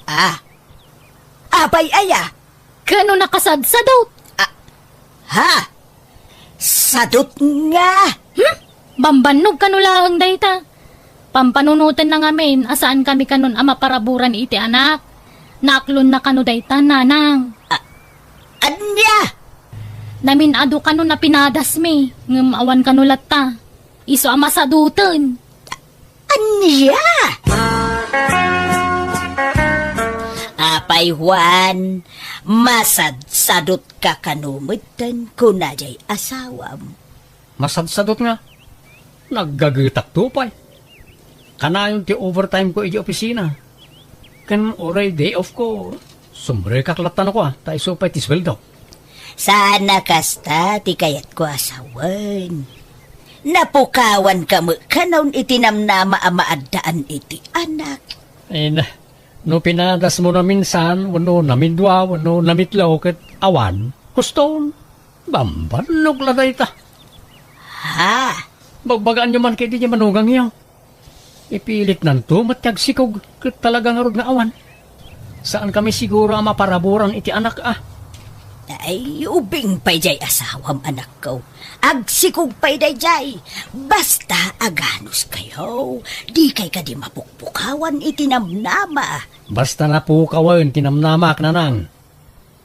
Ah. Apay aya? Kano nakasadsadot? Ah, ha? Sadot nga? Hmm? Bambannog kano laeng dayta. Pampanunoten na ngamin a saan kami kanon a maparaburan iti anak. Naaklon na kano dayta, nanang. Ah, ania? Namin-adu kano na pinadasmi, ngem awan kano latta. Isu a masadoten. Ania? Apay, Juan, masadsadot ka kano metten, kuna jay asawam. Masadsadot nga? Naggagetak to pay. Kanayon ti overtime ko iti opisina. Ken uray day off ko, sumrekak latta no kua, ta isu pay ti sueldo. Saan a kasta ti kayatko a sawen. Napukawan ka met kanon iti namnama a maaddaan iti anak. Ay na, no pinadasmo naminsan, wenno namidua, wenno namitlo, ket awan, kuston, bambannog la dayta. Ha? Bagbagaanyo man ketdi ti manugangyo. Ipilitnanto met ti agsikog, ket talaga ngarud nga awan. Saan kami siguro a maparaburan iti anak, a. Ay, ubing pay jay asawam, anakko. Agsikog pay dayjay. Basta aganos kayo, di kay kadi mapukpukawan iti namnama. Basta napukawen ti namnamak, nanang.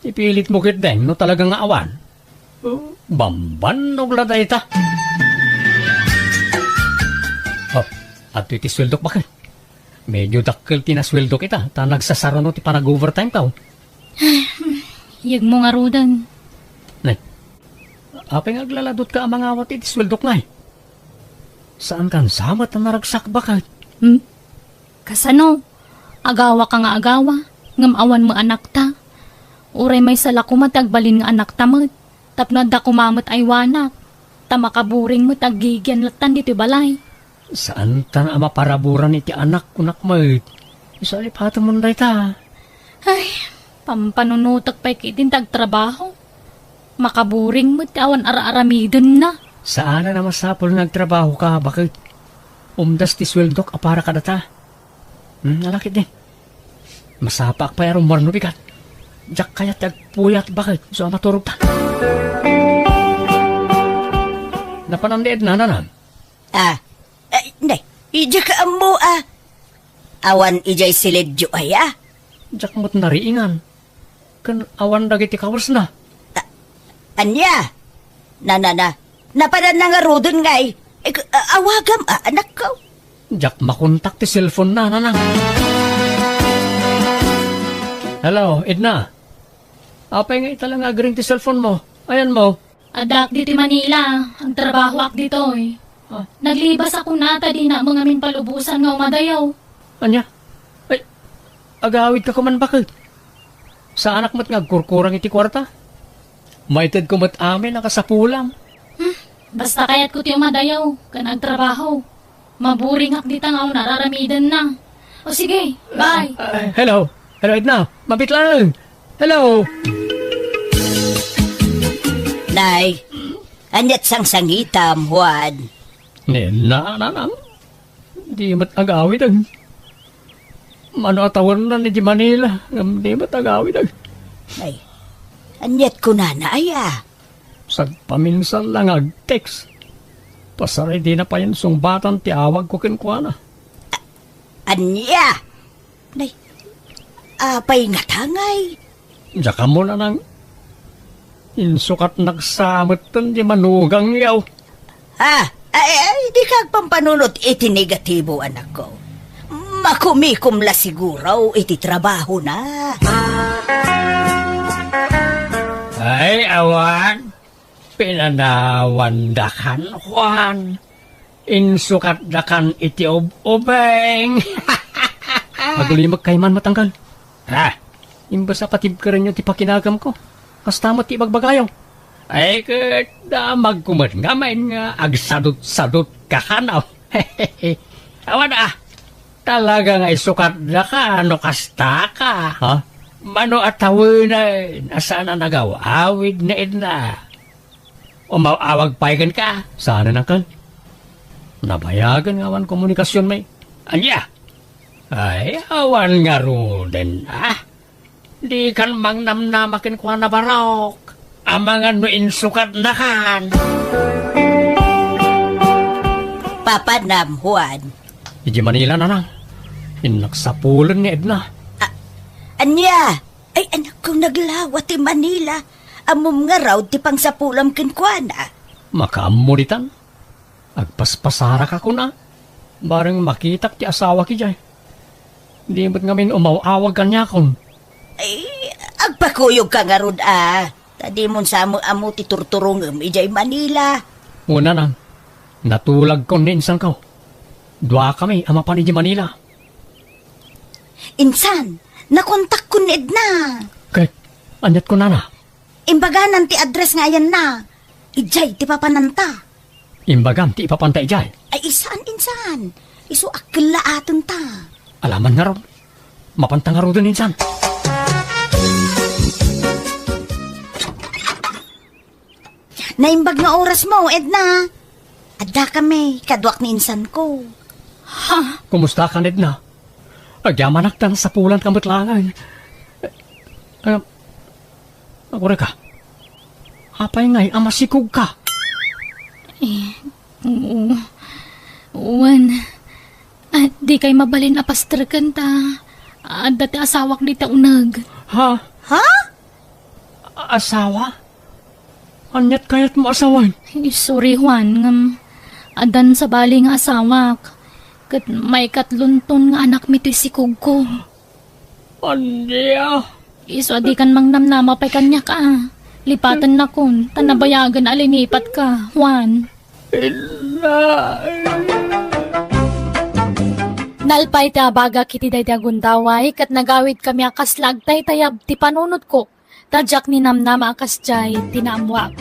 Ipilitmo ketdin no talaga nga awan. Bambannog la dayta. Oh, adtoy ti sueldok, baket. Medyo dakkel ti nasueldok ita, ta nagsasaruno ti panag-overtime taw. Yegmo ngaruden. Nay, apay nga aglaladot ka a mangawat iti sueldok, nay? Saan kan samet a naragsak, baket? Hmm? Kasano? Agawa ka nga agawa, ngem awan met anakta. Uray maysa la koma ti agbalin nga anakta met, tapno adda koma met aywanak, ta makaburing met aggigian lattan ditoy balay. Saantan a maparaburan iti anak, kunak met. Isu a lipatemon dayta. Ay, pampanunotek pay ketdin ti agtrabaho. Makaburing met ti awan ar-aramidenna. Saanen a masapul nga agtrabaho ka, baket. Umdas ti sueldok a para kadata. Hmm, ala ketdin. Masapaak pay a rummuar no bigat. Diak kayat ti agpuyat, baket, isu a maturogta. Napanan ni Edna, nanang? Ah, ay, nay, diak ammo, a. Awan idiay siledyo aya? Diak met nariingan. Ken awan dagiti kawesna. A-, ania? Na, na, na. Napanan na ngaruden ngay. Eh, k-, a-, awagam, a, anakko. Diak makontak ti cellphone na, nanang. Hello, Edna. Apay nga ita la nga agring ti cellphone mo? Ayanmo? Addaak ditoy Manila, agtrabahoak ditoy. Ah. Naglibasak kuna ta dinak met ngamin palubosan nga umadayo. Ania? Ay, agawidka koman, baket. Saanak met nga agkurkurang iti kuarta. Maitedko met amin a kasapulam. Hmm, basta kayatko ti umadayo ken agtrabaho. Maburingak dita nga awan ar-aramidenna. O sige, bye. Ah, hello. Hello, Edna. Mabiit laeng. Hello. Nay, ania't sangsangitam, Juan? Ni Edna, nanang. Di met agawidek. Mano a tawennan iti Manila, ngem di met agawidek. Ay, ania't kunana aya? Sagpaminsan la nga ag-text. Pasaray dina payen sungbatan ti awagko kenkuana. A-, ania? Nay, apay ngata ngay? Diak ammo, nanang. Insukatnak sa metten ti manugangyo. Ah, ay, ay, dika agpampanunot iti negatibo, anakko. Makumikom la siguro iti trabahona. Ay, awan. Pinanawandakan, Juan. Insukatdakan iti ub-ubing. Bulimek kay man met, Angkel. Ha? Imbes a patibkerenyo ti pakinagamko, kasta met ti ibagbagayo. Ay, ket damagko met ngamin nga agsadot-sadot ka kano. Awan a, talaga nga isukatdaka no kasta ka. Ha? Mano a tawen a saan a nagaw-awid ni Edna? Umaw-awag pay kenka? Saan, Angkel. Nabayagen nga awan komunikasion, may. Ania? Ay, awan ngaruden, ah. Dikan mangnamnama kenkuana, Barok. Amangan no insukatnakan. Papanam, Juan. Idiay Manila, Nanang. Innak sapulen ni Edna. A-, ania? Ay, anakko, naglawa ti Manila. Ammom ngarud ti pangsapulam kenkuana. Makaammo ditan. Agpaspasaraka kuna. Bareng makitak ti asawak idiay. Di met ngamin umaw-awag kaniakon. Ay, agpakuyogka ngarud a. Ta dimon sa met ammo ti turturongem idiay Manila. Wen, Nanang, natulagkon ni insanko. Duakami a mapan idiay Manila. Insan, nakontakkon ni Edna. Ket, aniat kunana? Imbaganan ti address nga ayanna. Idiay ti papananta. Imbagam ti ipapanta idiay? Ay, saan, insan. Isu a kellaatenta. Alaman ngarud. Mapanta ngaruden, insan. Naimbag nga orasmo, Edna. Addakami, kaduak ni insanko. Ha? Kumustakan, Edna? Agyamanak ta nasapulanka met laeng. Eh, eh, agurayka. Apay ngay a masikogka? Eh, oo. Wen, ah, dikay mabalin a pastreken ta adda ti asawak dita uneg. Ha? Ha? Asawa? Aniat kayatmo a sawen? Eh, sorry, Juan, ngem addan sabali nga asawak. Ket maikatlonton nga anakmi toy sikogko. Ania? Isu a dikan mangnamnama pay kaniak a. Lipatennakon, ta nabayagen a linipatka, Juan. Inna. Nalpay ti abagak iti daydi a gundaway, ket nagawidkami a kasla agtaytayab ti panunotko. Ta diak ninamnama a kasdiay ti naammoak.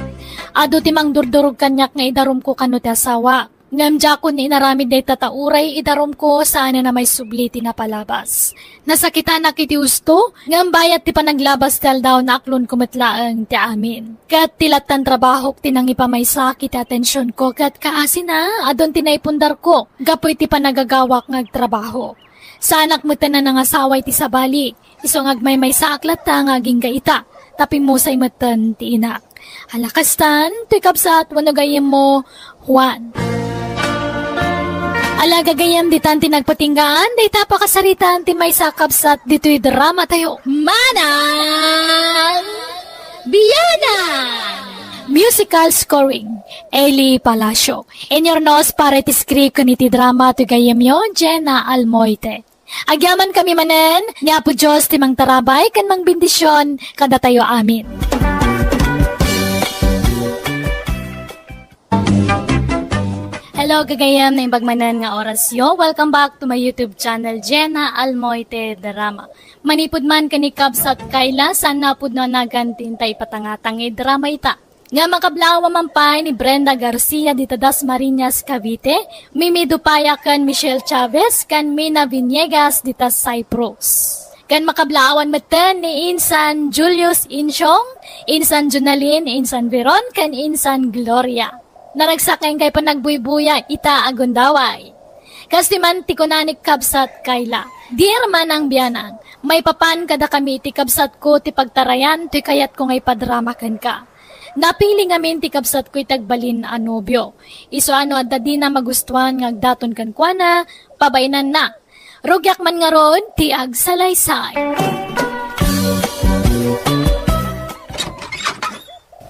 Adu ti mangdurdurog kaniak nga idarumko kano ti asawak. Ngem diakon inaramid dayta ta uray idarumko, saanen a maisubli ti napalabas. Nasakitanak iti husto, ngem bayat ti panaglabas ti aldaw, naaklonko met laeng ti amin. Ket ti lattan trabahok ti nangipamaysa iti atensionko, ket kaasina, adun ti naipundarko gapu iti panagagawak nga agtrabaho. Saanak metten a nangasawa iti sabali, isu nga agmaymaysaak latta nga agingga ita, ta pimmusay metten ti inak. Ala kastan, toy kabsat wenno gayyemmo, Juan. Ala gagayyem, ditan ti nagpatinggaan, dayta pakasaritaan ti maysa a kabsat ditoy drama tayo. Manang Bianan! Musical scoring, Eli Palacio. Inyurnos para iti script ken iti drama toy gayyemyo, Jenna Almoite. Agyamankami manen, ni Apo Dios ti mangtarabay ken mangbendision kadatayo amin. Hello, gagayyem, naimbag manen nga orasyo. Welcome back to my YouTube channel, Jenna Almoite Drama. Manipud man ken ni Kabsat Kayla, saan a pudno a nagan ti inta ipatangatang nga idrama ita. Nga makablaawan man pay ni Brenda Garcia dita Dasmariñas, Cavite, Mimi Dupaya ken Michelle Chavez ken Mina Villegas dita Cyprus. Ken makablaawan metten ni Insan Julius Insyong, Insan Jonalyn, Insan Veron, ken Insan Gloria. Naragsak nga inkay panagbuybuya ita a gundaway. Kastoy man ti kuna ni Kabsat Kayla, "Dear Manang Bianan, maipapan kadakami ti kabsatko ti pagtarayan toy kayatko nga ipadrama kenka. Napili ngamin ti kabsatko iti agbalin a nobio. Isu a no adda dina magustuan nga agdaton kenkuana, pabainanna. Rugiak man ngarud ti agsalaysay."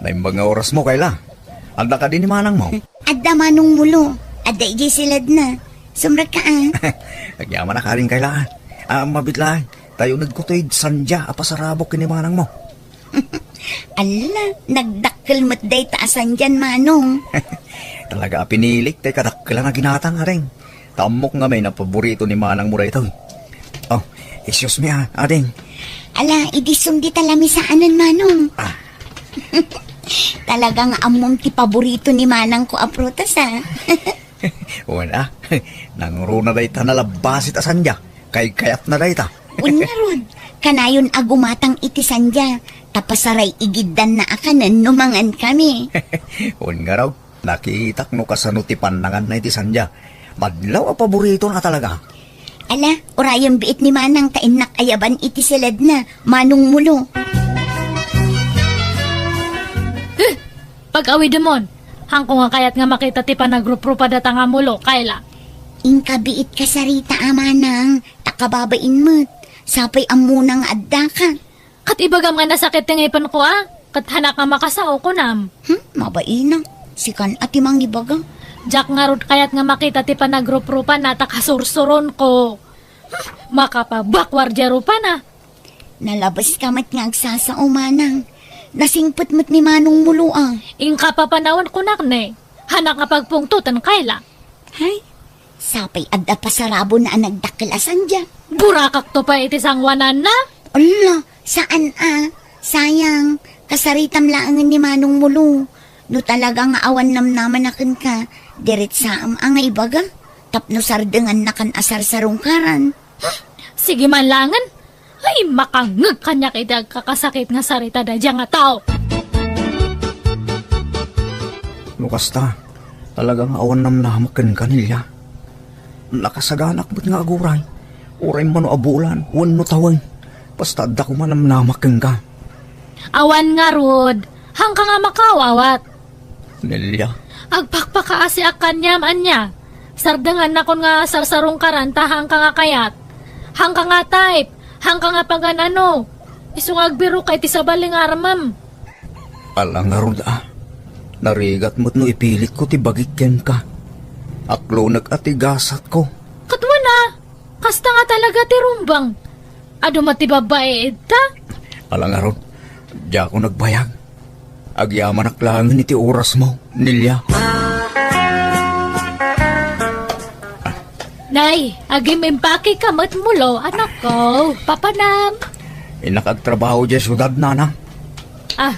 Naimbag nga orasmo, Kayla. Adda kadi ni manangmo? Adda, manong Mulo. Adda idiay siledna. Sumrekka, a. Agyamanak, Aling Kayla. A, mabiit laeng, ta unegko toy sandia a pasarabok ken ni manangmo. Ala, nagdakkel met dayta a sandian, manong. Talaga a pinilik tay kadakkelan a ginatang, Aling. Ta ammok ngamin a paborito ni manangmo daytoy. Oh, excuse me, ah, ading. Ala, idi sumdi ta lamisaanan, Manong. Ah. Talagang ammom ti paborito ni Manang ko a prutas, ah. Wen, ah. Nangruna dayta nalabbasit a sandia. Kaykayatna dayta. Wen ngarud, kanayon a gumatang iti sandia, ta pasaray igiddanna a kanen no mangan kami. Wen ngarud, nakitak no kasano ti pannanganna iti sandia. Madlaw a paboritona talaga. Ala, urayem biit ni Manang ta innak ayaban iti siledna, Manong Mulo. Huh! Pag-awidemon, hanko nga kayat nga makita ti panagruprupa data nga Mulo, Kayla. Inka biit kasarita a Manang, ta kababain met. Sapay ammona nga addaka. Ket ibagam nga nasakit ti ngipenko, a? Ket hanak nga makasao, kunam. Hmm, mabaina. Sikan a ti mangibaga. Diak ngarud kayat nga makita ti panagruprupa na ta kasursuronko. Hmm, makapabakwar diay rupana. Nalabeska met nga agsasao, Manang. Nasingpet met ni Manong Mulo, a. Inka papanawen kunak ne. Hanak nga pagpungtoten, Kayla. Hay, sapay adda pasarabona a nagdakkel a sandia. Burakakto pay iti sangoananna? Ala, saan a. Sayang, kasaritam laengen ni Manong Mulo. No talaga nga awan namnamana kenka, diretsaem a nga ibaga. Tapno sardengannakan a sarsarungkaran. Sige man laengen. Ay, makangngeg kaniak iti agkakasakit nga sarita daydiay nga tao. No kasta, talaga nga awan namnamak kenka, Nelia. Nakasaganak met nga aguray, uray mano a bulan wenno tawen, basta adda koma namnamak kenka. Awan ngarud, haanka nga makaawawat. Nelia. Agpakpakaasiak kaniam, ania? Sardengannakon nga sarsarungkaran ta haanka nga kayat. Haanka nga type. Haanka nga pagan-ano. Isu nga agbirokka iti sabali nga armem. Ala ngarud a. Narigat met no ipilitko ti bagik kenka. Aklonek a ti gasatko. Ket wen a, kasta nga talaga ti rumbeng. Adu met ti babbai ita? Ala ngarud, diakon nagbayag. Agyamanak laengen iti orasmo, Nelia. Nay, agiimpakeka met mulo, anakko. Papanam. Innak agtrabaho diay siudad, nanang. Ah,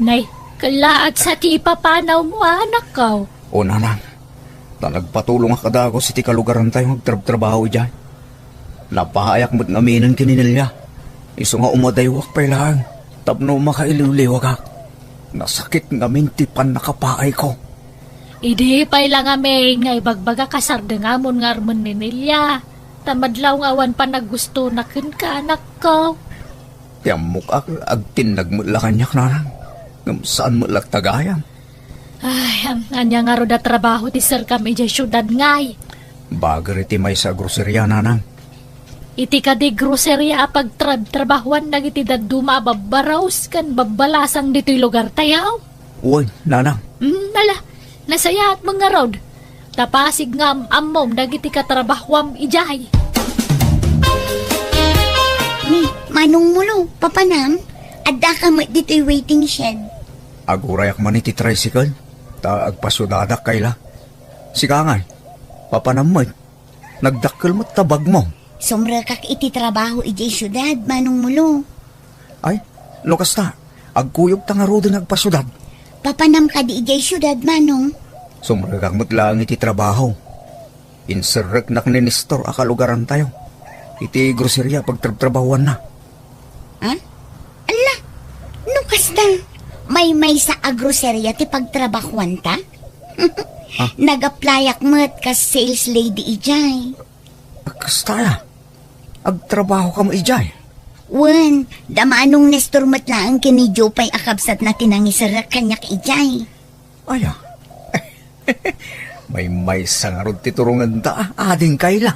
nay, kellaat sa ti ipapanawmo, anakko. O, nanang. Ta nagpatulongak a dagus iti kalugarantayo nga agtrabtrabaho idiay. Napaayak met ngaminen ken ni Nelia. Isu nga umadaywak pay laeng tapno makailiwliwagak. Nasakit ngamin ti pannakapaayko. Idi pay la ngamin nga ibagbagak a sardengamon nga armen ni Nelia, ta madlaw nga awan panaggustona kenka, anakko. Ti ammok a, agtinnag met la kaniak, nanang, ngem saan met latta gayam. Ay, am-, ania ngarud a trabaho ti serkam idiay siudad ngay? Bager iti maysa a groseria, nanang. Iti kadi groseria a pagtrab-trabahuan dagiti dadduma a babbarus ken babbalasang ditoy lugartayo? Wen, nanang. Mm, ala, nasayaat mo ngarud. Ta pasig nga am-ammom dagiti katrabahuam idiay. Ni, Manong Mulo, papanam, addaka met ditoy waiting shed. Agurayak man iti tricycle, ta agpasiudadak, Kayla. Sika ngay, papanam met. Nagdakkel met ta bagmo. Sumrekak iti trabaho idiay siudad, Manong Mulo. Ay, no kasta, agkuyogta ngaruden nga agpasiudad. Papanam kadi idiay siudad, Manong? Sumrekak met laeng iti trabaho. Inserreknak ni Nestor a kalugarantayo iti groseria a pagtrabtrabahuanna. Ha? Ala, no kasta, maymaysa a groseria ti pagtrabahuanta? Ah? Nag-applyak met kas sales lady idiay. Kasta, agtrabahokam idiay? Wen, da Manong Nestor met laeng ken ni Jopay a kabsatna ti nangiserrek kaniak idiay. Aya. Maymaysa ngarud ti turongenta, ading Kayla.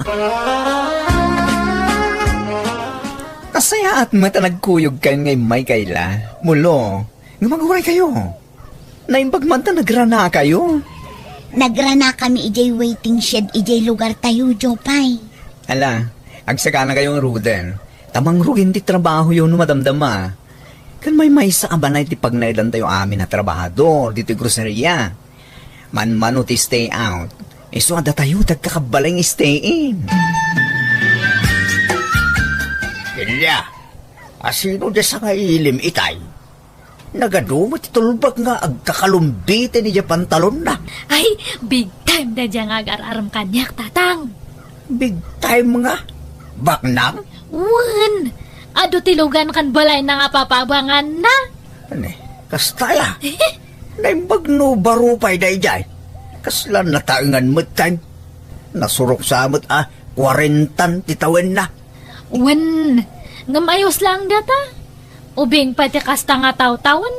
Nasayaat met a nagkuyogkayon nga immay, Kayla. Mulo, nga maguray kayo. Naimbag man ta nagranakayo. Nagranakami idiay waiting shed idiay lugartayo, Jopay. Ala, agsagana kayo ngaruden. Ta mangrugin ti trabahoyo no madamdama. Ken maymaysa a banay ti pagnaedantayo amin a trabahador ditoy groseria. Manmano ti stay out. Isu a datayo ti agkakabbalay nga stay in. Nia, asino diay sangailim itay? Nagadu met ti tulbag nga agkakalumbiten idiay pantalonna. Ay, big time daydiay nga agar-arem kaniak, Tatang. Big time nga? Baknang? Wen, adu ti lugan ken balayna nga papaabanganna. Ani, kasta aya? Naimbag no baro pay daydiay. Kasla nataengan met time. Nasurok sa met a kuarentan ti tawenna. Wen, ngem ayos laeng data. Ubing pay ti kasta nga tawtawen.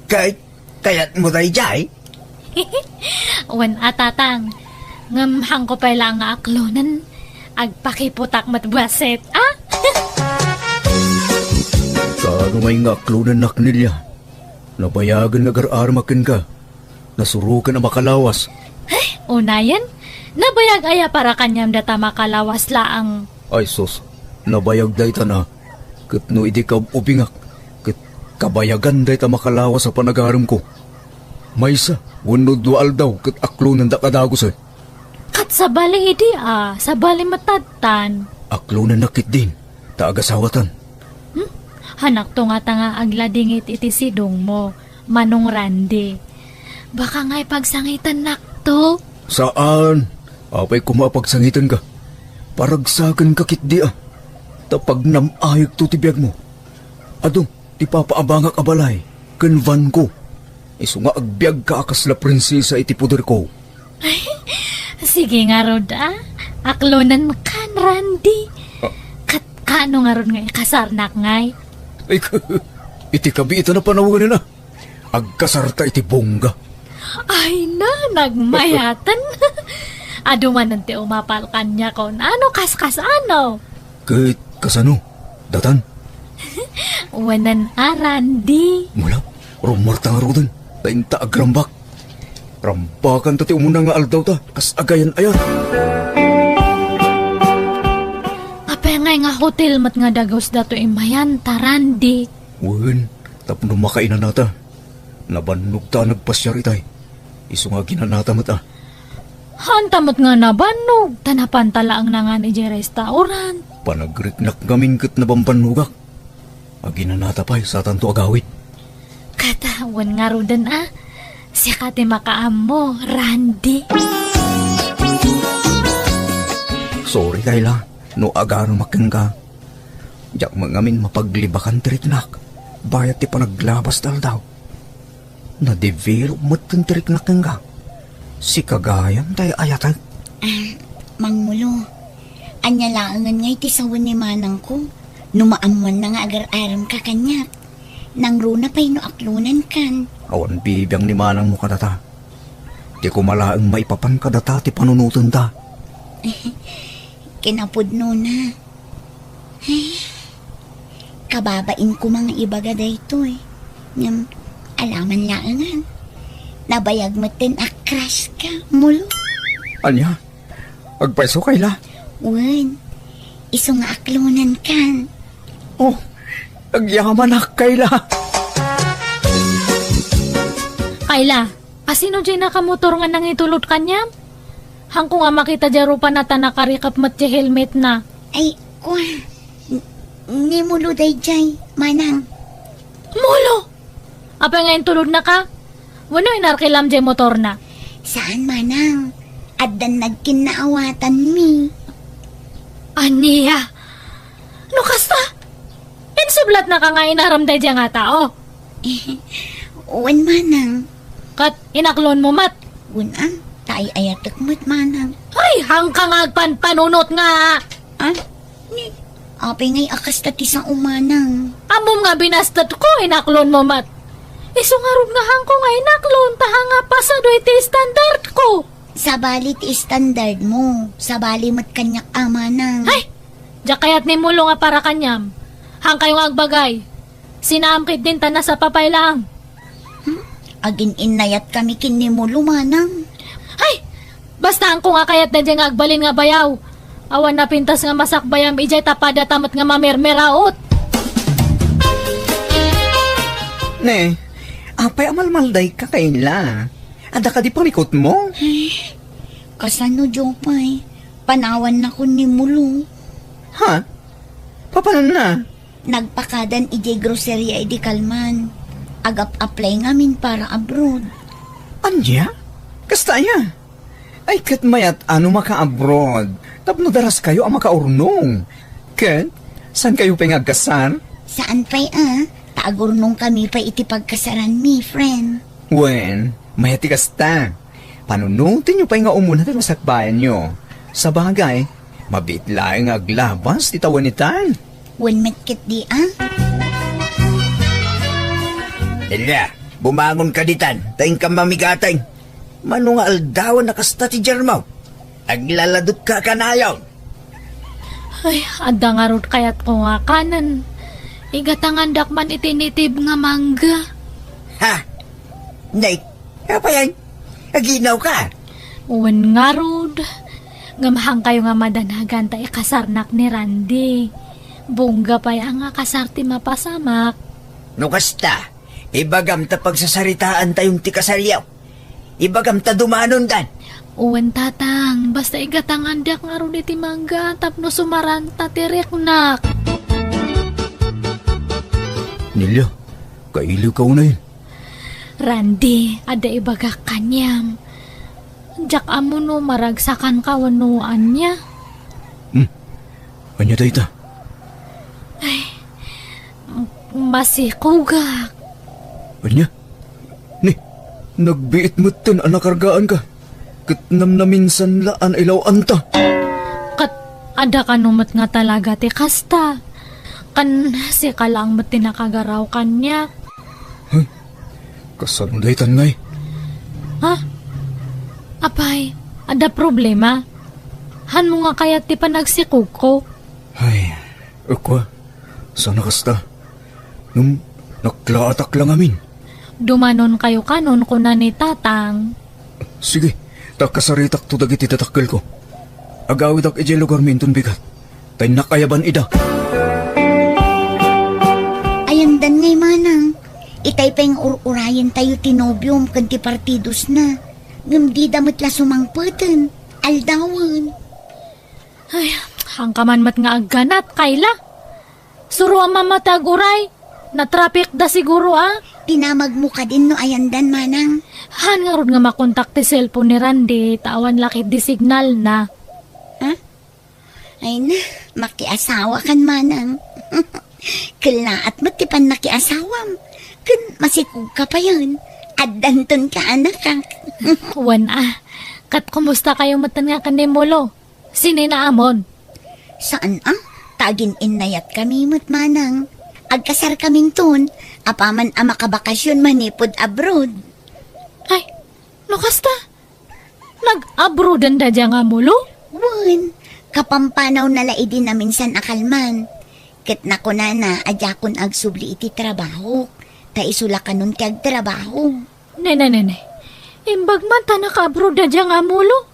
Kay, kayatmo daydiay? Wen a, Tatang. Ngem haanko pay laeng nga aklonen. Agpakiputak met bassit, a? Kaano ngay nga aklonennak, Nelia? Nabayagen nga agar-aremak kenka. Nasuroken a makalawas. Ay, unayen? Nabayag aya para kaniam data makalawas laeng? Ay sus, nabayag daytan a. Ket no idi kaub-ubingak, ket kabayagan dayta makalawas a panagaremko. Maysa wenno dua aldaw ket aklonendak a dagusen. Ket sabali idi a, sabali met tattan. Aklonennak ketdin, ta agasawatan. Hmm? Hanakto ngata nga agladingit iti sidongmo, Manong Randy. Baka ngay pagsangitennakto? Saan. Apay koma a pagsangitenka? Paragsakenka ketdi a. Ta pagnam-ayekto ti biagmo. Adu ti papaabangak a balay ken vanko. Isu nga agbiagka a kasla prinsesa iti poderko. Sige ngarud a. Aklonenkan, Randy. Ah. Ket kaano ngarud nga ikasarnak ngay? Ay, iti kabiitan a panawen a. Agkasarta iti bongga. Ay na, nagmayaten. Adu manen ti umapal kaniak, no kasano? Ket kasano? Datan? Wen a, Randy. Mula, rummuarta ngaruden. Ta inta agrambak. Rambakanta ti umuna nga aldawta, kas agayan-ayat. Apay ngay nga hotel met nga dagus datoy imayanta, Randy? Wen, tapno makainanata. Nabannogta a nagpasiar itay. Isu nga aginanata met a. Haanta met nga nabannog, ta napanta laeng nangan idiay restaurant. Panagriknak ngamin ket nabambannogak. Aginanata pay, satanto agawid. Ket wen ngaruden a, sika ti makaammo, Randy. Sorry, Kayla, no agarumak kenka. Diak met ngamin mapaglibakan ti riknak, bayat ti panaglabas ti aldaw. Nadevelop met ti riknak kenka. Sika gayam ti ay-ayatek. Ah, Mangmulo, ania laengen ngay ti sawen ni manangko? No maammoanna nga agar-aremka kaniak, nangruna pay no aklonenkan. Awan bibiang ni manangmo kadata. Di koma laeng maipapan kadata ti panunotenta. Kinapudnona. Ay, kababain koma nga ibaga daytoy. Ngem, alaman laengen. Nabayag metten a crush ka, Mulo. Ania? Agpayso, Kayla? Wen, isu nga aklonenkan. Oh, agyamanak, Kayla. Kayla, asino diay nakamotor nga nangitulod kaniam? Haanko nga makita diay rupana ta nakarikep met ti helmetna. Ay, kua. N-, ni Mulo daydiay, manang. Mulo! Apay nga intulodnaka? Wenno inarkilam diay motorna? Saan, manang. Addan nagkinnaawatanmi. Ania? No kasta, insublatnaka nga inaram daydiay nga tao? Wen, manang. Ket inaklonmo met? Wen a, ta ay-ayatek met, manang. Ay, haanka nga agpanpanunot nga. Ah? Ni, apay ngay a kasta ti sao, manang? Ammom nga binastetko, inaklonmo met. Isu ngarud nga haanko nga inaklon, ta haan nga pasado iti standardko. Sabali ti standardmo, sabali met kaniak a, manang. Ay! Diak kayat ni Mulo nga para kaniam. Haankayo nga agbagay. Sinaam ketdin ta nasapa pay laeng. Hmm? Agin-innayatkami ken ni Mulo, manang. Ay! Basta haanko nga kayat daydiay nga agbalin nga bayaw. Awan napintas nga masakbayam idiay ta padata met nga mamermeraot. Ne, apay a malmaldayka, Kayla? Adda kadi pamikotmo? Ay, kasano, Jopay? Panawannakon ni Mulo. Ha? Apanon na? Nagpakadan idiay groceria idi kalman. Agap-apply ngamin para abroad. Ania? Kasta aya? Ay, ket mayat a no maka-abroad tapno daraskayo a makaurnong. Ket, saan kayo pay nga agkasar? Saan pay a, ta agurnong kami pay iti pagkasaranmi, friend. Wen, mayat ti kasta. Panunotenyo pay nga umuna ti masakbayanyo. Sabagay, mabiit laeng nga aglabas ti tawen itan. Wen met ketdi a? Elia, bumangon ka ditan, ta inkam mamigateng. Mano nga aldawen a kasta ti germo? Aglaladot ka kanayon. Ay, adda ngarud kayatko nga kanen. Igatangandak man iti native nga mangga. Ha? Nay, apay ay? Aginaw ka? Wen ngarud. Ngem haankayo nga madanagan ta ikasarnak ni Randy. Bungga pay a nga kasar ti mapasamak. No kasta, ibagam ta pagsasaritaantayon ti kasaryo. Ibagam ta dumanondan. Wen, Tatang, basta igatangandiak ngarud iti mangga tapno sumaranta ti riknak. Nelia, kailiwka unayen. Randy, adda ibagak kaniam. Diak ammo no maragsakanka wenno ania. Hmm. Ania dayta? Ay, masikogak. Ania? Ni, nagbiit metten a nakargaanka. Ket namnaminsan la a nailaw-anta. Ket adda kano met nga talaga ti kasta. Ken sika laeng met ti nakagaraw kaniak. Ay, kasano daytan ngay? Ha? Apay, adda problema? Hanmo nga kayat ti panagsikogko? Ay, ukwa, saan a kasta. Ngem, naklaatak la ngamin. Dumanonkayo kanon, kuna ni Tatang. Sige, ta kasaritakto dagiti dadakkelko. Agawidak idiay lugarmi inton bigat. Ta innak ayaban ida. Ayandan ngay, manang. Itay pay nga ur-urayentayo ti nobiom ken ti partidosna. Ngem dida met la sumangpeten. Aldawen. Ay, haanka man met nga agganat, Kayla. Suroam man met ti ag-uray. Natrapikda siguro a. Pinamagmo kadin no ayandan, manang. Haan ngarud nga makontak ti cellphone ni Randy, ta awan la ketdi signalna. Ha? Ay na, makiasawakan, manang. Kellaat met ti pannakiasawam. Ken masikogka payen. Addantonka a nakak. Wen a. Ket kumustakayo metten nga ken ni Molo? Sininaamon? Saan a? Ta agin-innayatkami met, manang. Agkasarkaminton, apaman a makabakasyon manipud abroad. Ay, no kasta, nag-abroadanda dia nga Molo? Wen, kapampanawna la idi naminsan a kalman. Ket nakunana a diakon agsubli iti trabahok, ta isu la kanon ti agtrabaho. Nene, nene. Imbag man ta naka-abroad da dia nga Molo.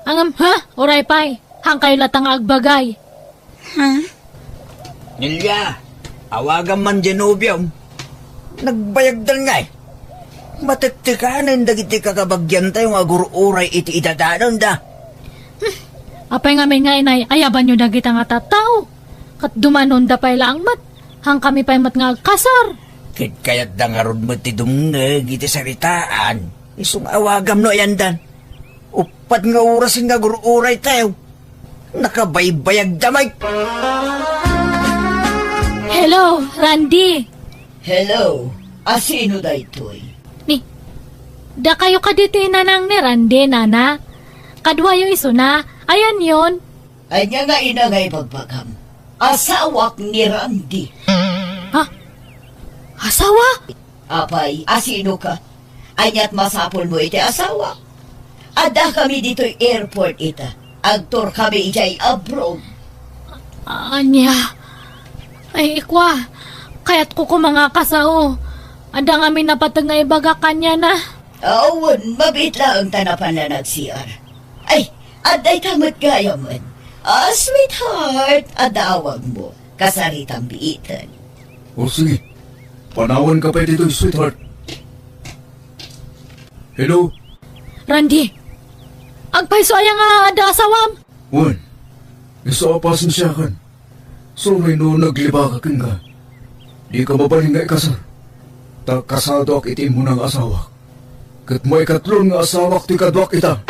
Ngem, ha? Uray pay. Haankayo latta nga agbagay. Ha? Nelia, awagam man dia nobiom. Nagbayagdan ngay. Matektekanen dagiti kakabagiantayo nga agur-uray iti idadanonda. Hmm. Apay ngamin nga inay-ayabanyo dagita nga tattao? Ket dumanonda pay laeng met, haankami pay met nga agkasar. Ket kayatda ngarud met ti dumngeg iti saritaan, isu nga awagam no ayandan. Uppat nga orasen nga agur-uraytayo. Nakabaybayagda met. Hello, Randy. Hello, asino daytoy? Ni, dakayo kadi ti nanang ni Randy, nana? Kaduayo isuna, ayanyon? Ania nga ina nga ibagbagam? Asawak ni Randy. Ha? Asawa? Apay, asino ka? Ania't masapulmo iti asawa? Addakami ditoy airport ita. Agtourkami idiay abroad. Ania? Ay, ikwa, kayatko koma nga kasao. Adda ngamin a pateg nga ibagak kaniana. Awan, mabiit laeng ta napan la nag-C R. Ay, adda ita met gayamen. Ah, sweetheart, adda awagmo. Kasaritam biiten. O sige, panawanka pay ditoy, sweetheart. Hello? Randy, agpayso aya nga adda asawam? Wen, isu a pasensiakan. Sorry no naglibakak kenka. Dika mabalin nga ikasar. Ta kasadoak iti immuna nga asawak. Ket maikatlon nga asawak ti kaduak ita.